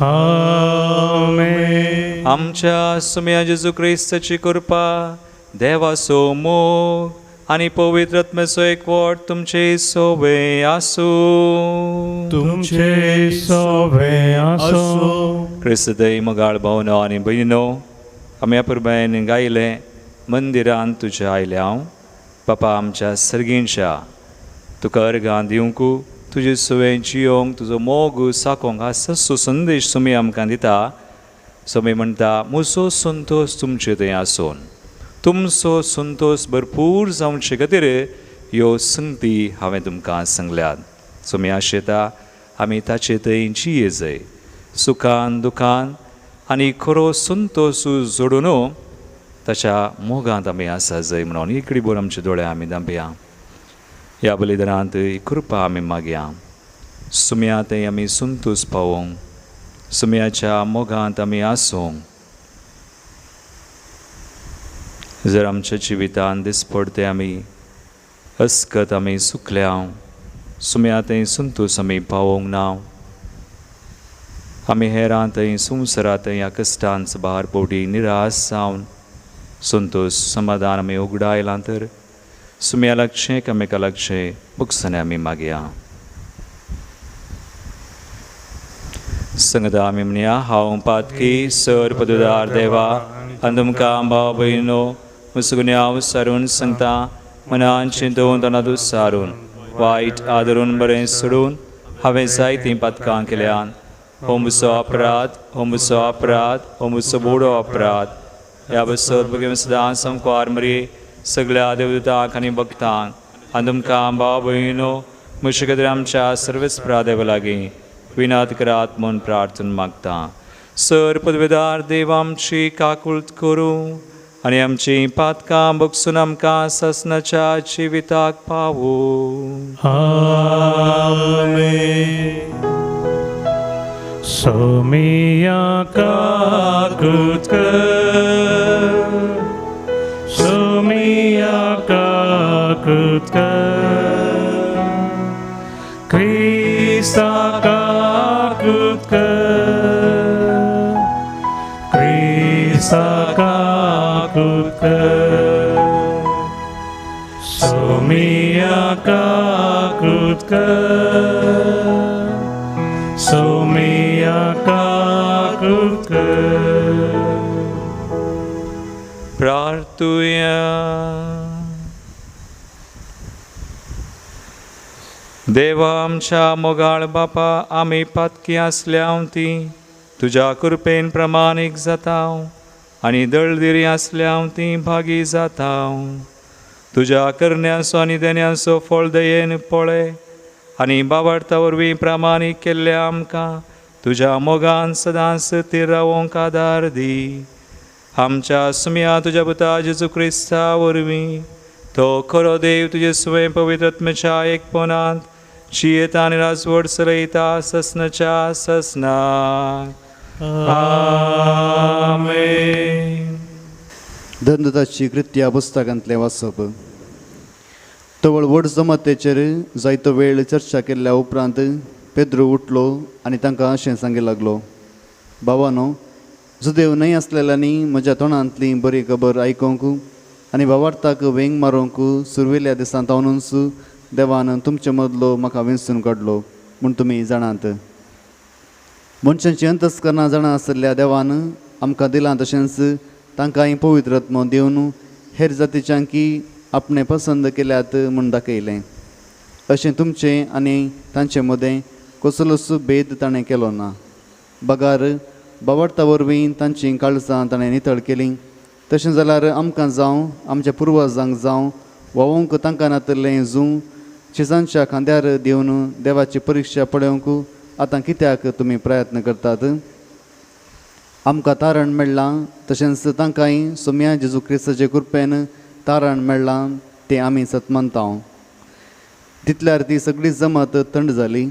आमेन. आमच्या सुम्या जेजू क्रिस्ताची कृपा देवाचो मोग आनी पवित्र आत्म्याचो एकवट तुमचे सोबे आसूं. तुमचे सोबे आसूं. क्रिस्तदय मोगाळ भावनो आनी भयणीनो आमी अपुरबायेन गायलें मंदिरान तुज्या आयल्या हांव बापा आमच्या सर्गींच्या तुका अर्घां दिवंक तुजे सुवें जियोंक तुजो मोग साकोंक हा सस्सो संदेश सुमी आमकां दिता. सोमी म्हणटा म्हजो संतोश तुमचे थंय आसून तुमचो संतोश भरपूर जावचे खातीर ह्यो संगती हांवें तुमकां सांगल्यात. सो आमी आशेता आमी ताचे थंय जिये जाय, सुखान दुखान आनी खरो संतोश जोडून ताच्या मोगांत आमी आसा जाय म्हणून इकडी भर आमचे दोळे आमी दांपया. ह्या बलिदानांत कृपा आमी मागया. सुम्या थंय आमी संतोश पावोवंक, सुम्याच्या मोगांत आमी आसूंक. जर आमच्या जिवितान दिसपडते आमी अस्कत आमी सुकल्या, सुम्या थंय संतोश आमी पावोवंक ना, आमी हेरां थंय संवसारांत ह्या कश्टांच भार पोटी निराश जावन संतोश समाधान आमी उगडायलां तर सुम्या लागचें एकामेका लागचें भोगसणें आमी मागया. संगता आमी म्हणया, हांव पातकी सर पदुदार देवा आनी तुमकां भाव भयणो मुसगुन्याव सारून सांगता, मनान चिंतून तनातूच सारून वायट आदरून बरें सोडून हांवें जायतीं पातकां केल्यान. हो म्हजो अपराध, हो म्हजो अपराध, हो म्हजो बोडो अपराध. ह्या बसत भगीन सदां संकवार मरी सगळ्या देवदूतांक आनी भक्तांक आनी तुमकां भाव भयणो म्हजे खातीर आमच्या सर्वेस्परा देवा लागीं विनाद करात म्हूण प्रार्थना मागता. सर पदवेदार देव आमची काकुळट करूं आनी आमची पातकां बगसून आमकां ससनाच्या जिविताक पावूं. आमेन. सोमिया काकुत कर, सोमिया काकुत कर, क्रिस्ता काकुत कर, क्रिस्ता काकुत कर, सोमिया काकुत कर, सोमिया काकुत कर. प्रार्थुया. देवा आमच्या मोगाळ बापा, आमी पातकी आसल्या ती तुज्या कृपेन प्रमाणीक जाता आनी दळदिरी आसल्या ती भागी जाता. तुज्या करण्याचो आनी देण्याचो फळ दयेन पळय आनी बाबार्था वरवीं प्रामाणीक केल्ल्या आमकां तुज्या मोगान सदांच थीर रावोंक आदार दी. आमच्या सुम्या तुज्या पुता जेजू क्रिस्ता वरवीं तो खरो देव तुजे स्वयं पवित्र आत्म्याच्या एकपणांत जियेता आनी राजवट चलयता ससनाच्या ससनाक. आमेन. धनदत्ताची कृत्या पुस्तकांतलें वाचप. तवळ व्हड जमातेचेर जायतो वेळ चर्चा केल्ल्या उपरांत पेद्रू उठलो आनी तांकां अशें सांगी लागलो, भावानो, जुदेव न्हय आसलेल्यांनी म्हज्या तोंडांतली बरी खबर आयकूंक आनी भावार्थाक वेंग मारूंक सुरवेल्या दिसांत तावनूच देवान तुमचे मदलो म्हाका वेंचून काडलो म्हूण तुमी जाणात. मनशांची अंतस्करणां जाणा आशिल्ल्या देवान आमकां दिलां तशेंच तांकांय पवित्र आत्मो दिवन हेर जातीच्यांकी आपणें पसंद केल्यात म्हूण दाखयलें. अशें तुमचें आनी तांचे मदें कसलोच भेद ताणें केलो ना, बगार बावडता वरवीं तांचीं काळजां ताणें नितळ केलीं. तशें जाल्यार आमकां जावं आमच्या पुर्वजांक जावं व्हांवूंक तांकां नातिल्लें जूं चिजांच्या खांद्यार दिवन देवाची परिक्षा पळोवंक आतां कित्याक तुमी प्रयत्न करतात? आमकां तारण मेळ्ळां तशेंच तांकांय सोम्या जेजू क्रिस्ताचे कृपेन तारण मेळ्ळां तें आमी सत मानता. तितल्यार ती सगळी जमात थंड जाली.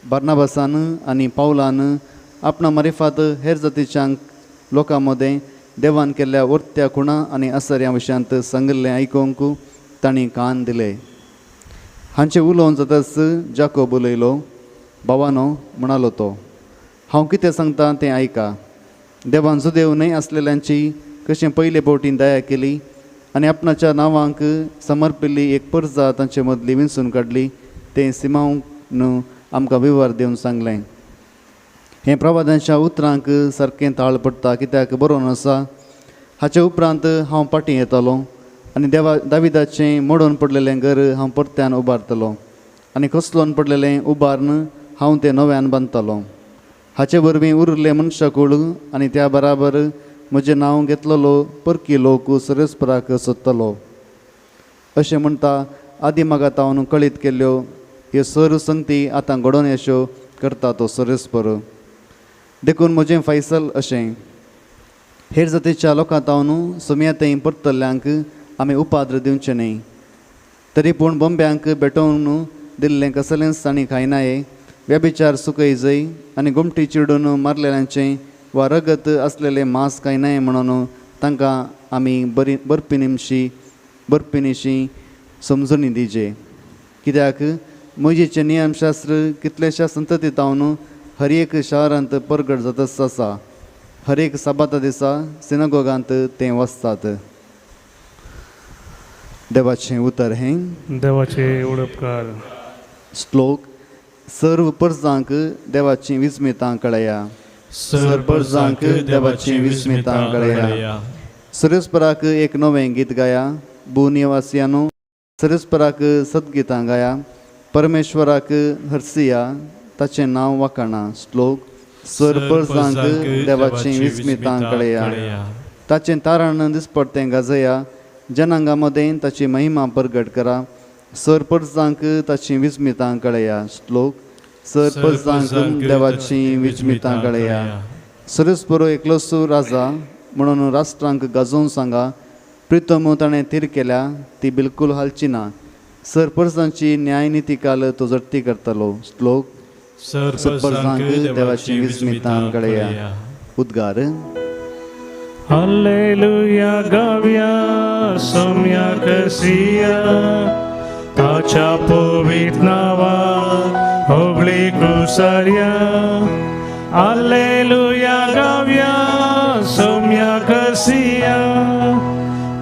बार्नाबासान आनी पावलान आपणा मारिफात हेर जातीच्या लोकां मदें देवान केल्ल्या वर्त्या खुणा आनी आसर्या विशयांत सांगिल्लें आयकूंक तांणी कान दिले. हांचें उलोवन जाताच जाकोब उलयलो. भावानो, म्हणालो तो, हांव कितें सांगता तें आयका. देवान जुदेव न्हय आसलेल्यांची कशें पयले फावटी दया केली आनी आपणाच्या नांवांक समर्पिल्ली एक परजा तांचे मदली विंचून काडली तें सिमांवन आमकां विवर दिवन सांगलें. हें प्रवादांच्या उतरांक सारकें ताळ पडटा कित्याक बरोवन आसा, हाचे उपरांत हांव फाटीं येतलो आनी देवा दाविदाचें मोडून पडलेलें घर हांव परत्यान उबारतलो आनी कसलोन पडलेलें उबारून हांव तें नव्यान बांदतलो. हाचे वरवीं उरिल्लें मनशाकूळ आनी त्या बराबर म्हजें नांव घेतलेलो परकी लोक सरस्पराक सोदतलो. अशें म्हणटा आदी मागातावन कळीत केल्ल्यो ह्यो सर्व संगती आतां घडोवन येश्यो करता तो सर्वेस्पर. देखून म्हजें फैसल अशें, हेर जातीच्या लोकां तावन सोम्या थंय परतल्ल्यांक आमी उपाद्र दिवचें न्हय. तरी पूण बोंब्यांक भेटोवन दिल्लें कसलेंच तांणी खायनाये, व्यभिचार सुकय जय आनी गोमटी चिडून मारलेल्यांचें वा रगत आसलेलें मांस खायनाये म्हणून तांकां आमी बरी बरपिनिमशी बरपिनिशी समजणी दिजे. कित्याक मोजेचें नियमशास्त्र कितलेश्या संतती तावन हर एक शारांत परगट जातच आसा. हर एक साबाता दिसा सिनागोगांत ते वचतात. देवाचें उतर हें. देवाचे उपकार. श्लोक. सर्व परजांक देवाचीं विस्मितां कळया. सर्व परजांक देवाचीं विस्मितां कळया. सर्वेस्पराक एक नवें गीत गाया. भूनिवासियानो, सर्वेस्पराक सद्गितां गाया. परमेश्वराक हरसिया, ताचें नांव वाखाणा. श्लोक. सर्व परजांक देवाचीं विस्मितां कळया. ताचें तारण दिसपडतें गाजया. जनांगा मदें ताची महिमा परगट करा. सर परजांक ताचीं विस्मितां कळया. श्लोक. सर परजांक देवाचीं विस्मितां कळया. सर्वेस्पर एकलोच राजा म्हणून राष्ट्रांक गाजोवन सांगा. प्रितम ताणें तीर केल्या ती बिलकूल हालची ना. सर परजांची न्यायनिती काल तो जडती करतलो. श्लोक. सर परजांक देवाचीं विस्मितां कळया. उद्गार. हालेलुया गाव्या सोम्या कसिया, ताच्या पवित्र नांवाक होगळी कुसार्या. हालेलुया गाव्या सोम्या कसिया,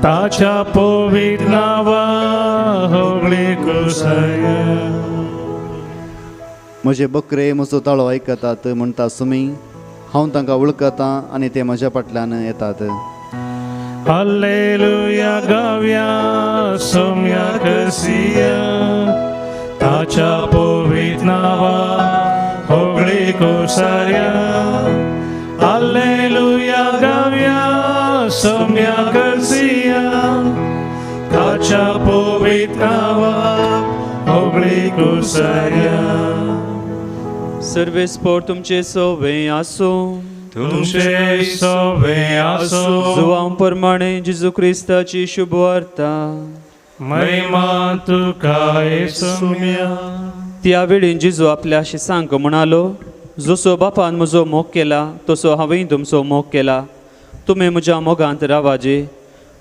ताच्या पवित्र नांवाक होगळी कुसार्या. म्हजे बकरे म्हजो ताळो आयकतात म्हणटा सुमी. हांव तांकां वळखतां आनी ते म्हज्या फाटल्यान येतात. हालेलुया गाव्या सोम्या कसिया, ताच्या पवित्र नांवाक होगळी कुसार्या. हालेलुया गाव्या सोम्या कसिया, ताच्या पवित्र नांवाक होगळी कुसार्या. सर्वेस्पर तुमचे सोवे आसूं. तुमचे सोवे आसूं. जुवां प्रमाणे जेजू क्रिस्ताची शुभवार्ता. महिमा तुका येसुम्या. त्या वेळी जेजू आपल्या शिसांक म्हणालो, जसो बापान म्हजो मोग केला तसो हांवें तुमचो मोग केला. तुमी म्हज्या मोगांत रावाजे.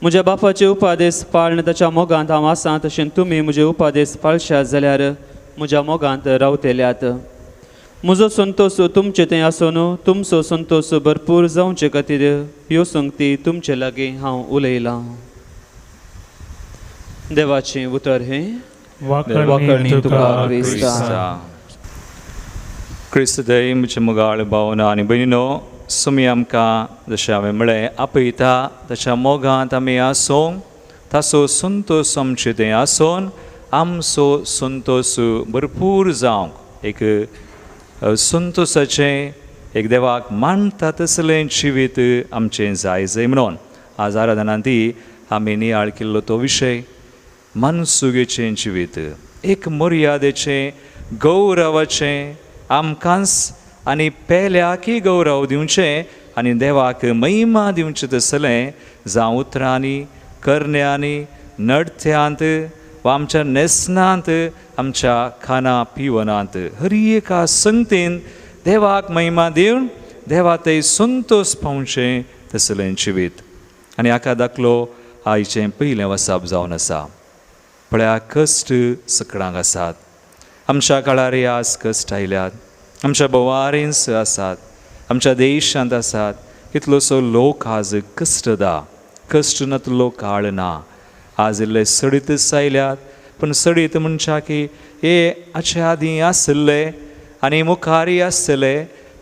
म्हज्या बापाचे उपादेस पाळन ताच्या मोगांत हांव आसा तशें तुमी म्हजे उपादेस पाळशात जाल्यार म्हज्या मोगांत रावतल्यात. म्हजो संतोश तुमचे थंय आसून तुमचो संतोश भरपूर जावचे खातीर ह्यो संगती तुमचे लागीं हांव उलयलां. देवाचें उतर हें. वाकणी तुका क्रिस्ता. क्रिस्त दय म्हजे मोगाळ भावना आनी भयणीनो, सुमी आमकां जशें हांवें म्हळें आपयता ताच्या मोगांत आमी आसूंक, ताचो संतोश आमचे थंय आसून आमचो संतोश भरपूर जावंक, एक संतोशाचें एक देवाक मानता तसलें जिवीत आमचें जाय जाय म्हणून आज आराधनांत ती आमी नियाळ केल्लो तो विशय मनसुगेचें जिवीत, एक मर्यादेचें गौरवाचें आमकांच आनी पेल्याकय गौरव दिवचें आनी देवाक महिमा दिवचें तसलें, जावं उतरांनी करण्यांनी नडत्यांत वा आमच्या न्हेसणांत आमच्या खाना पिवनांत हर एका संगतीन देवाक महिमा दिवन देवा थंय संतोश पावचें तसलें जिवीत. आनी हाका दाखलो आयचें पयलें वसाप जावन आसा. पळया, कश्ट सकडांक आसात. आमच्या काळार आज कश्ट आयल्यात, आमच्या भोवारेंस आसात, आमच्या देशांत आसात. कितलोसो लोक आज कश्टदा, कश्ट नातलो काळ ना. आज इल्ले सडीतच आयल्यात, पूण सडीत म्हणच्या की हे हाचे आदीं आसले आनी मुखारय आसतले.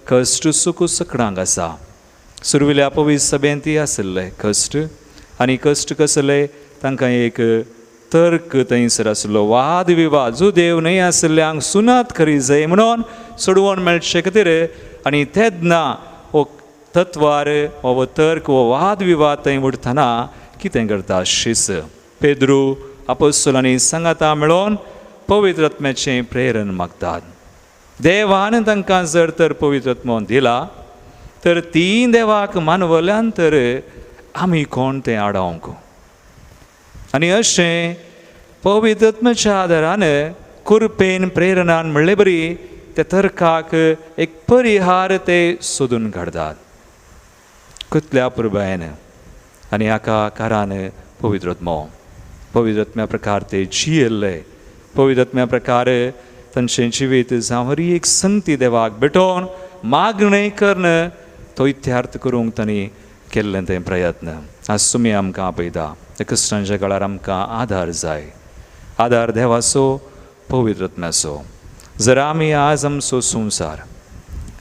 कश्ट सुख सकडांक आसा. सुरविल्या पवित्र सभेंतय आसले कश्ट, आनी कश्ट कसले तांकां एक तर्क थंयसर आसलो, वाद विवाद. जो देव न्हय आसल्ल्यांक सुनात करी जाय म्हणून सोडवण मेळचे खातीर, आनी तेन्ना हो तत्वार हो तर्क हो वाद विवाद थंय उरतना कितें करता शीस पेद्रू आपोस्तलांनी सांगाता मेळोन पवित्र आत्म्याचें प्रेरण मागतात. देवान तांकां जर तर पवित्र आत्मो दिला तर ती देवाक मानवल्यान तर आमी कोण तें आडावंक. आनी अशें पवित्र आत्म्याच्या आदारान कृपेन प्रेरणान म्हणले बरी त्या तर्काक एक परिहार ते सोदून काडतात कसल्या पुरबायेन. आनी हाका कारान पवित्र आत्मो, पवित्र आत्म्या प्रकार ते जियेल्ले, पवित्र आत्म्या प्रकार तांचें जिवीत जावं हर एक संगती देवाक भेटोवन मागणें करून तो इत्यार्थ करूंक तांणी केल्लें तें प्रयत्न. आज तुमी आमकां आपयता त्या क्रिस्तांच्या काळार आमकां आदार जाय, आदार देवाचो, पवित्र आत्म्याचो. जर आमी आज आमचो संवसार,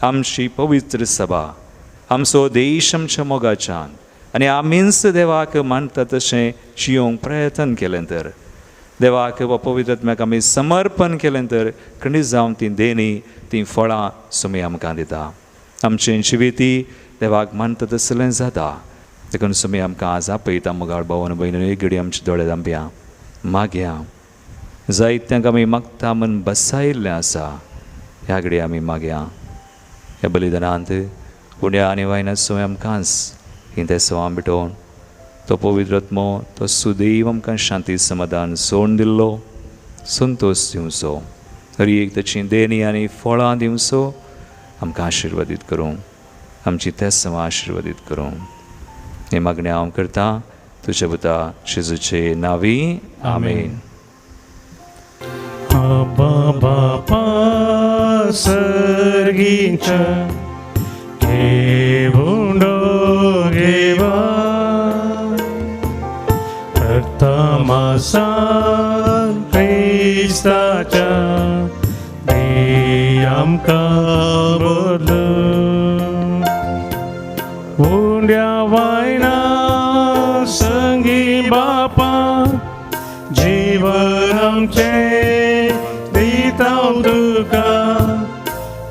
आमची पवित्र सभा, आमचो देश आमच्या मोगाच्यान आनी आमीच देवाक मानता तशें जियोंक प्रयत्न केलें तर, देवाक वा पवित्र आत्म्याक आमी समर्पण केलें तर खंडीत जावन तीं देणी, तीं फळां सुमी आमकां दिता. आमचें जिविती देवाक मानता तसलें जाता. देखून सुमी आमकां आज आपयता मोगाळ भावन भयणी, एक घडी आमचे दोळे धांपया, मागया. जायत्यांक आमी मागता म्हण बसायिल्लें आसा, ह्या घडी आमी मागया. ह्या बलिदानांत उण्या आनी वायना सोय आमकांच ही ते सवां भेटोवन तो पवित्र आत्मो, तो सुदैव आमकां शांती समाधान सोडून दिल्लो संतोश दिवचो, हर एक ताची देणी आनी फळां दिवचो, आमकां आशिर्वादीत करूं, आमची ते सवां आशिर्वादीत करूं. हे मागणें हांव करतां तुज्या पुता जेजूचे नांवी, आमेन. आबा बापा सर्गीच्या घेवंडो घेवा प्रथमासा क्रिस्ताच्या दी आमकां बदलून उंड्या वायना संगी बापा जीवन आमचें दिता तुका,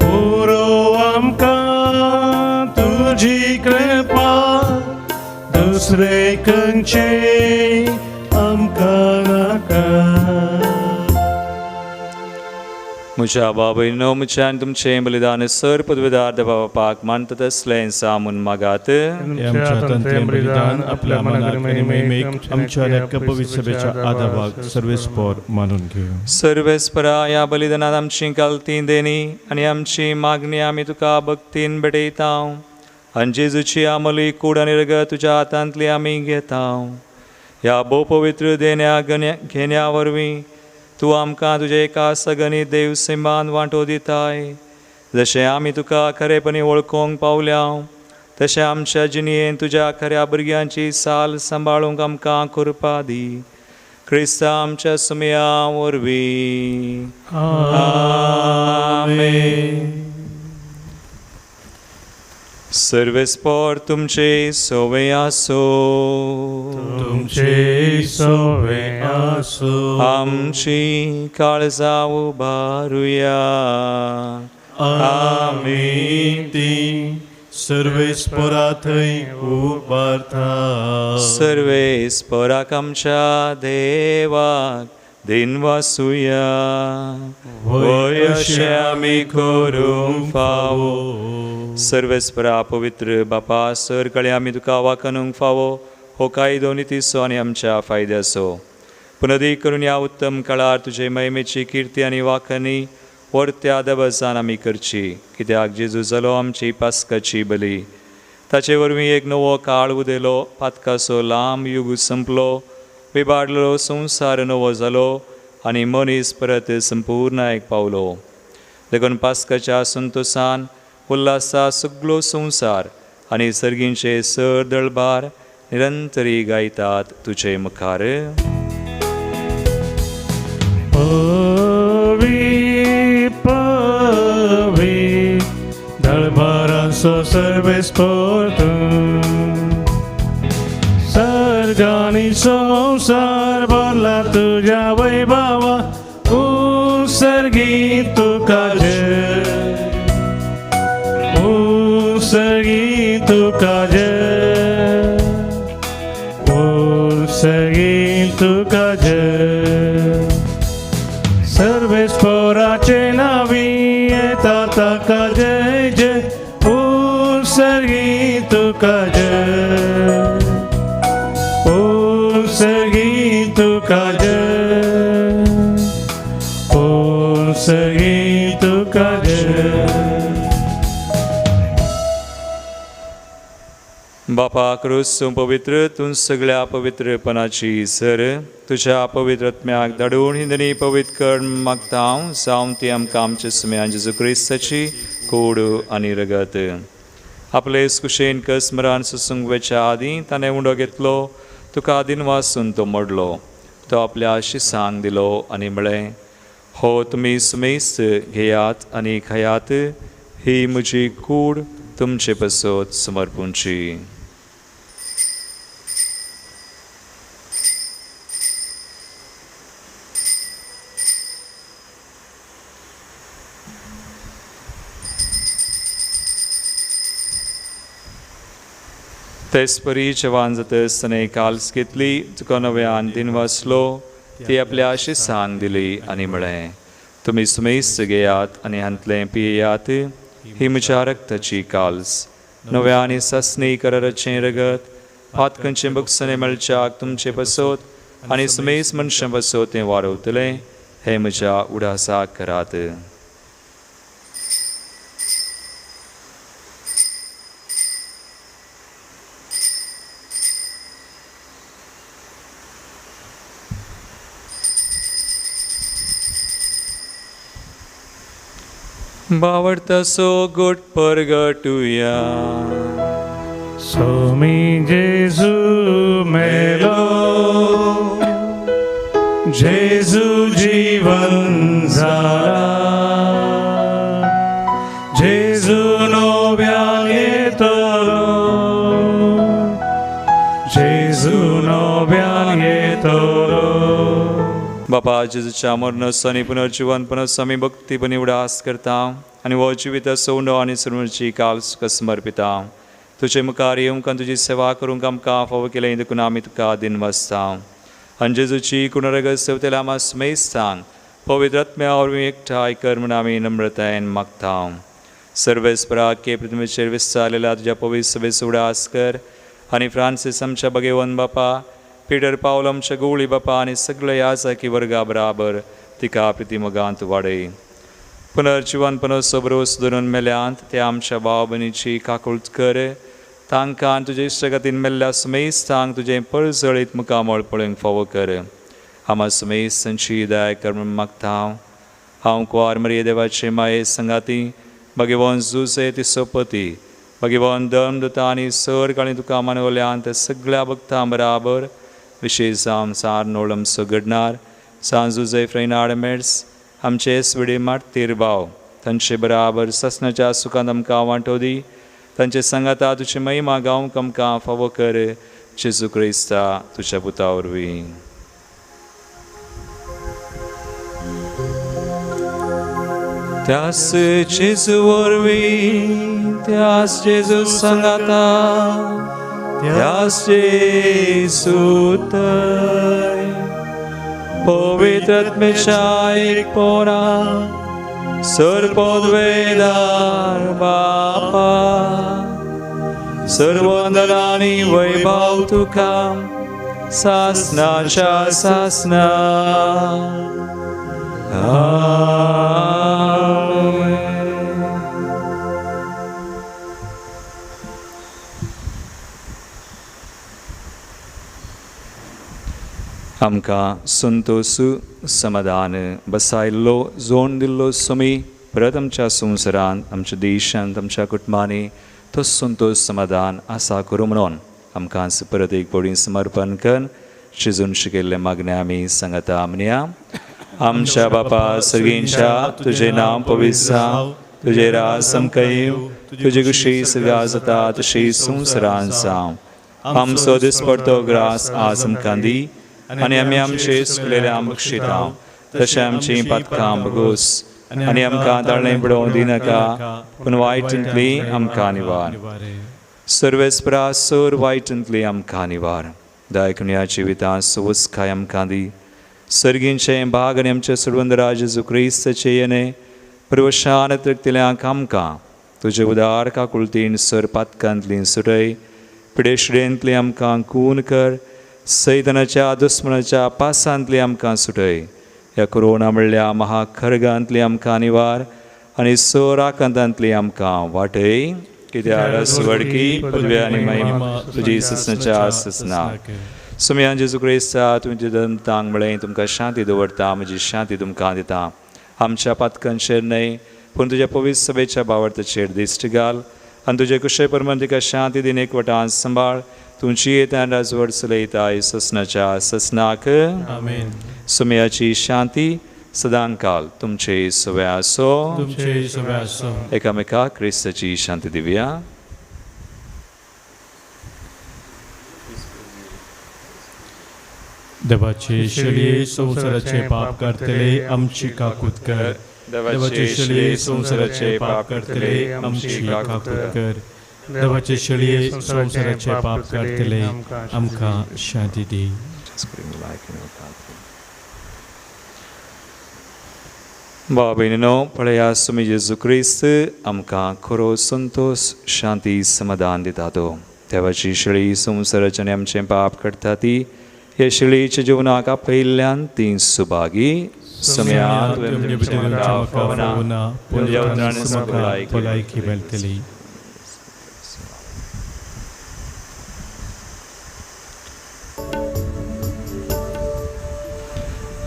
पुरो आमकां तुजी कृपा, दुसरे खंयचे आमकां नाका. म्हज्या बाबयनो, म्हज्या आनी तुमचें बलिदान सर पदवेदार देवा बापाक मानता तसलें सामून मागात. आमच्या तंत्रें बलिदान आपल्या मनाक आनी महिमेक आमच्या एका पवित्र सभेच्या आदाबाक सर्वेस्पोर मानून घेवं. सर्वेस्परा ह्या बलिदानात आमची कालती देणी आनी आमची मागणी आमी तुका भक्तीन भेटयता. आनी जेजूची आमली कूड आनी रगत तुज्या हातांतली आमी घेता. ह्या भोव पवित्र देण्या घेण्या वरवीं तूं आमकां तुज्या एका सगनी देव सिंबान वांटो दिताय. जशें आमी तुका खरेपणी वळखूंक पावल्या तशें आमच्या जिणेन तुज्या खऱ्या भुरग्यांची साल सांबाळूंक आमकां कृपा दी. क्रिस्ता आमच्या सुमया वरवीं, आमेन. सर्वेस्पोर तुमचे सोवे आसो, तुमचे सोवे आसो. आमची काळजां उबारुया, आमी ती सर्वेस्पोरा थंय उबारता. सर्वेस्पोराक आमच्या देवाक दिनवासुया, वय अशें आमी करूंक फावो. सर्वेस्परा पवित्र बापा, सर कळे आमी तुका वाखणूंक फावो हो कायदो नितीचो आनी आमच्या फायद्याचो. पुनदी करून ह्या उत्तम काळार तुजे महिमेची किर्ती आनी वाखणी वर्त्या दबजान आमी करची, कित्याक जेजू जालो आमची पास्काची बली. ताचे वरवीं एक नवो काळ उदेलो, पातकाचो लांब युग संपलो, विबाडलो संवसार नवो जालो आनी मनीस परत संपूर्णायक पावलो. देखून पास्काच्या संतोसान उल्हासा सगलो संवसार आनी सर्गींचे सर दळबार निरंतरी गायतात तुजे मुखार. पवी पवी दळबारांचो सर्वेस्पोर तूं, सर्गानी संवसार भरला तुज्या वैभवा, सर्गी तुका जय, सर्गी तुका जय, सर्गी तुका जय. जय जय उत्सर्गी तुका जय उत्सर्गी तुका जय उत्सर्गी तुका जय। बापा क्रूस तूं पवित्र तूं सगळ्या पवित्रपणाची सर तुज्या पवित्र आत्म्याक धाडून हिंदनी पवित्र कर मागता हांव जावं ती आमकां आमच्या सुम्यान जेजू क्रिस्ताची कोड आनी रगत आपले कुशेन कसमरान सुसूंक वेच्या आदीं ताणें उंडो घेतलो तुका दिनवासून तो मोडलो तो आपल्या शिसांक दिलो आनी म्हळें हो तुमी सुमेस्त घेयात आनी खायात ही म्हजी कूड तुमचे पासत समर्पूंची। तेचपरी जेवण जातच ताणें काल्स घेतली तुका नव्यान दिनवासलो ती आपल्या शिसांक दिली आनी म्हळें तुमी सुमेस्त घेयात आनी हांतलें पियेयात ही म्हज्या रक्ताची काल्स नव्या आनी सासणी कराराचें रगत पातकांचें बक्षणें मेळच्याक तुमचे पासत आनी सुमेस्त मनशां पासत तें वारवतलें हें म्हज्या उडासाक करात। बावडतासो गोट परगटुया सोमी जेजू मेलो जेजू जीवन झाला जेजू नव्यान येतलो जेजू नव्यान येतलो। बापा जेजूच्या मरणाचो आनी पुनर्जिवनपणाचो आमी भक्तीपणी उडास करता आनी हो जिविताचो उंडो आनी सर्वची काल तुका समर्पिता। तुजे मुखार येवंक आनी तुजी सेवा करूंक आमकां फावो केलें देखून आमी तुका दिनवासता आनी जेजूची कुणरगत सेवतेल्या आमा सुमेस्तांक पवित्र आत्म्या वरवीं एकठांय कर म्हूण आमी नम्रतायेन मागता। सर्वेस्परा के पृथ्वीचेर विस्तारलेल्या तुज्या पवित्र सभेचो उडास कर आनी फ्रांसीस आमच्या भगेवन बापा पीटर पावल आमच्या गवळी बापा आनी सगळे याजकी वर्गा बराबर तिका प्रितीमोगांत वाडय। पुनर्जिवनपणाचो भरोस धरून मेल्यांत ते आमच्या भाव भयणीची काकूळट कर तांकां तुजे इश्टगतीन मेल्ल्या सुमेस्तांक तुजें परजळीत मुखामळ पळोवंक फावो कर। आमा सुमेस्तांची दया कर म्हूण मागता हांव। हांव कुंवार मरिये देवाचे माये संगाती भगवान जुजे तिसोपती भगवान धर्मदूता आनी सर काळी तुका मानवल्यांत सगळ्या भक्तां बराबर विशेश जावन सार आमचो घडणार सांत जुजे फ्रेनाड मेड्स आमचे स्विडी मार्तीर भाव तांचे बराबर ससनाच्या सुखांत आमकां वांटो दी तांचे सांगाता तुजी महिमा गावंक आमकां फावो कर जेजू क्रिस्ता तुज्या पुता वरवीं। त्यास जेजू वरवीं त्यास जेजू सांगाता त्यास जेजू तय पवित्र आत्म्याच्या एकपणा सर्वोद्वेदार बापा सर्वंदनानी वैभव तुका सासनाच्या सासना। आमेन। आमकां संतोश समाधान बसायल्लो जोड दिल्लो स्वामी परत आमच्या संवसारांत आमच्या देशांत आमच्या कुटुंबांनी तो संतोश समाधान आसा करूं म्हणून आमकां परत एक पवटी समर्पण कर शिजून शिकयल्ले मागणें आमी सांगता म्हणया। आमच्या बापा सर्गींच्या तुजें नांव पवित्र जावं तुजें राज आमकां येवं तुजी खुशी सगळ्या जाता तशी संवसारांत जावं। आमचो दिसपडतो ग्रास आज आमकां दी आनी आमी आमचे चुकलेल्या बक्षिता तशें आमचीं पातकां बगोस आनी आमकां ताळें बुडोवंक दिनाका पूण वायटांतली आमकां निवार। सर्वेस्परा सर वायटांतली आमकां निवार। दायकुन्या जिवितांत सुवस्काय आमकां दी सर्गींचें भाग आनी आमचे सोडवंदरा जेजू क्रिस्ताचें येणें परवशान तृप्तिल्यांक आमकां तुजे उदार काकुळतीन सर पातकांतली सुटय, पिडेशिडेंतली आमकां खून कर, सैतानाच्या दुस्मनाच्या पासांतली आमकां सुटय, ह्या कोरोना म्हणल्या महाखर्गांतली आमकां निवार आनी सर आकांतांतली आमकां वाटय. कित्याक सुवडकी पदवी आनी महिमा तुजी ससनाच्या ससना. सुमयान जेजू क्रिस्ता तुमचे दंतांक म्हळें, तुमकां शांती दवरता, म्हजी शांती तुमकां दिता. आमच्या पातकांचेर न्हय पूण तुज्या पवित्र सभेच्या भावार्थाचेर दिश्ट घाल आनी तुजे कुशे प्रमाण तिका शांती दिन एकवटान सांबाळ. तुमची येतान राजवट चलयता ससनाच्या ससनाक. आमेन. सुमयाची शांती सदांकाल तुमचे सवे आसो. तुमचे सवे आसो. एकामेका क्रिस्ताची शांती दिवया. देवाचे शलये संवसाराचे पाप करतले आमची काकूत कर. देवाचे शलये संवसाराचे पाप करतले आमची काकूत कर. देवाचे शलये संवसाराचे पाप करतले आमकां शांती दी. बाबीनो पळया सुमी जेजू क्रिस्त आमकां खरो संतोश शांती समाधान दिता. तो देवाची शळी संवसाराचे आनी आमचें पाप करता ती हे शिळीच्या जीवनाक आपयिल्ल्यान ती सुभागी. भलायकी मेळटली.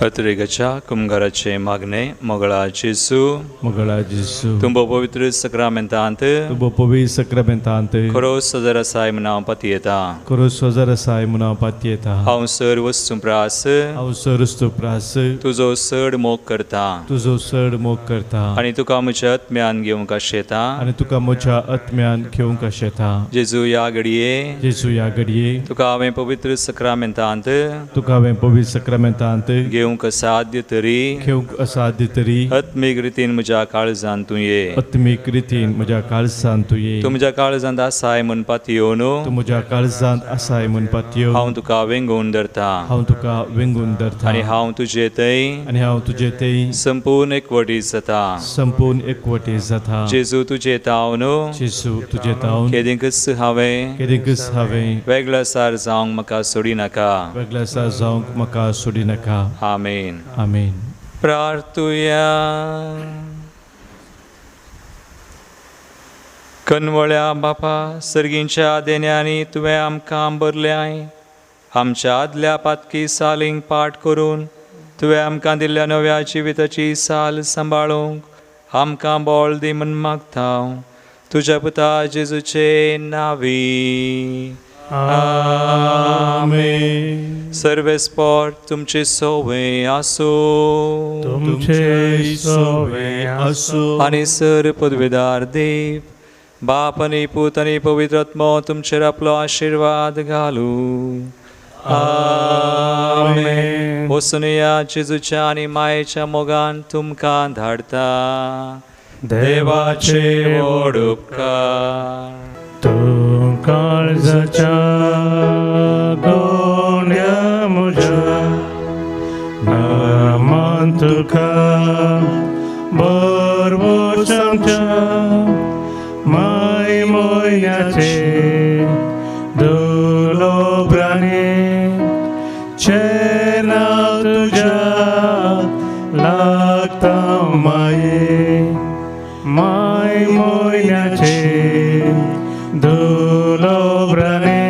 अत्रेगाच्या कुमगाराचे मागणे. मोगळा जेजू, मोगळा जेजू, तुमचो पवित्र सक्रामेंतांत, तुमचो पवित्र सक्रामेंतांत खरो सजर आसाय म्हूण हांव पातयेता, खरो सजर आसाय म्हूण हांव पातयेता. हांव सर वस्तू प्रास, हांव सर वस्तू प्रास, तुजो चड मोग करता, तुजो चड मोग करता, आनी तुका म्हज्या आत्म्यान घेवंक आशेता, आनी तुका म्हज्या आत्म्यान घेवंक आशेता. जेजू ह्या घडये, जेजू ह्या घडये, तुका हांवें पवित्र सक्रामेंतांत, तुका हांवें पवित्र सक्रामेंतांत घेवंक असाध्य तरी, घेवंक असाध्य तरी, आत्मीक रितीन म्हज्या काळजांत तूं ये, आत्मीक रितीन म्हज्या काळजांत तूं ये. तूं म्हज्या काळजांत आसाय म्हूण पातयेवन, तूं म्हज्या काळजांत आसाय म्हूण पातयेवन, हांव तुका वेंगोवन धरता, हांव तुका वेंगोवन धरता, आनी हांव तुजे थंय, आनी हांव तुजे थंय संपूर्ण एकवटी जाता, संपूर्ण एकवटी जाता. जेजू तुजे तावन, जेजू तुजे तावन, केदींकच हांवें, केदींकच हांवें वेगळ्यासार जावंक म्हाका सोडिनाका, वेगळ्यासार जावंक म्हाका सोडिनाका. आमेन. आमेन. प्रार्थुया. कनवळ्या बापा, सर्गींच्या देण्यांनी तुवें आमकां भरल्याय. आमच्या आदल्या पातकी सालींक पाठ करून तुवें आमकां दिल्ल्या नव्या जिविताची साल सांबाळूंक आमकां बळ दी म्हूण मागता. तुज्या पुता जेजूचे नांवी. आमेन. सर्वेस्पोर तुमचे सोवे आसूं, तुमचे सोवे आसूं. आनी सर पदवेदार देव बाप आनी पूत आनी पवित्र आत्मो तुमचेर आपलो आशिर्वाद घालूं. आमेन. वसुनया जेजूच्या आनी मायेच्या मोगान तुमकां धाडता. देवाचे व्हड उपकार. तूं काळजाच्या गोंड्या म्हज्या नामान तुका बरवस आमच्या माय मोयन्याचे दुलोब्रांनी चेना तुज्या लागता माये माय मोयन्याचे दुलोब्रांनी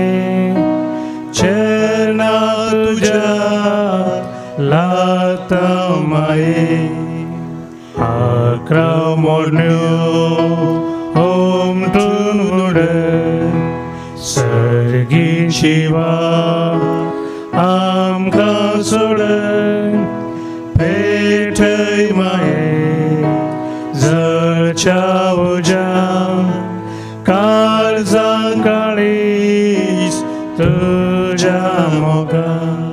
चेना तुज्या लागता माये. 11 मोडण्यो ओमटून उड सर्गी शिवा आमकां सोडून पेटय माये जळच्या उज्या काळजां काळीज तुज्या मोगान.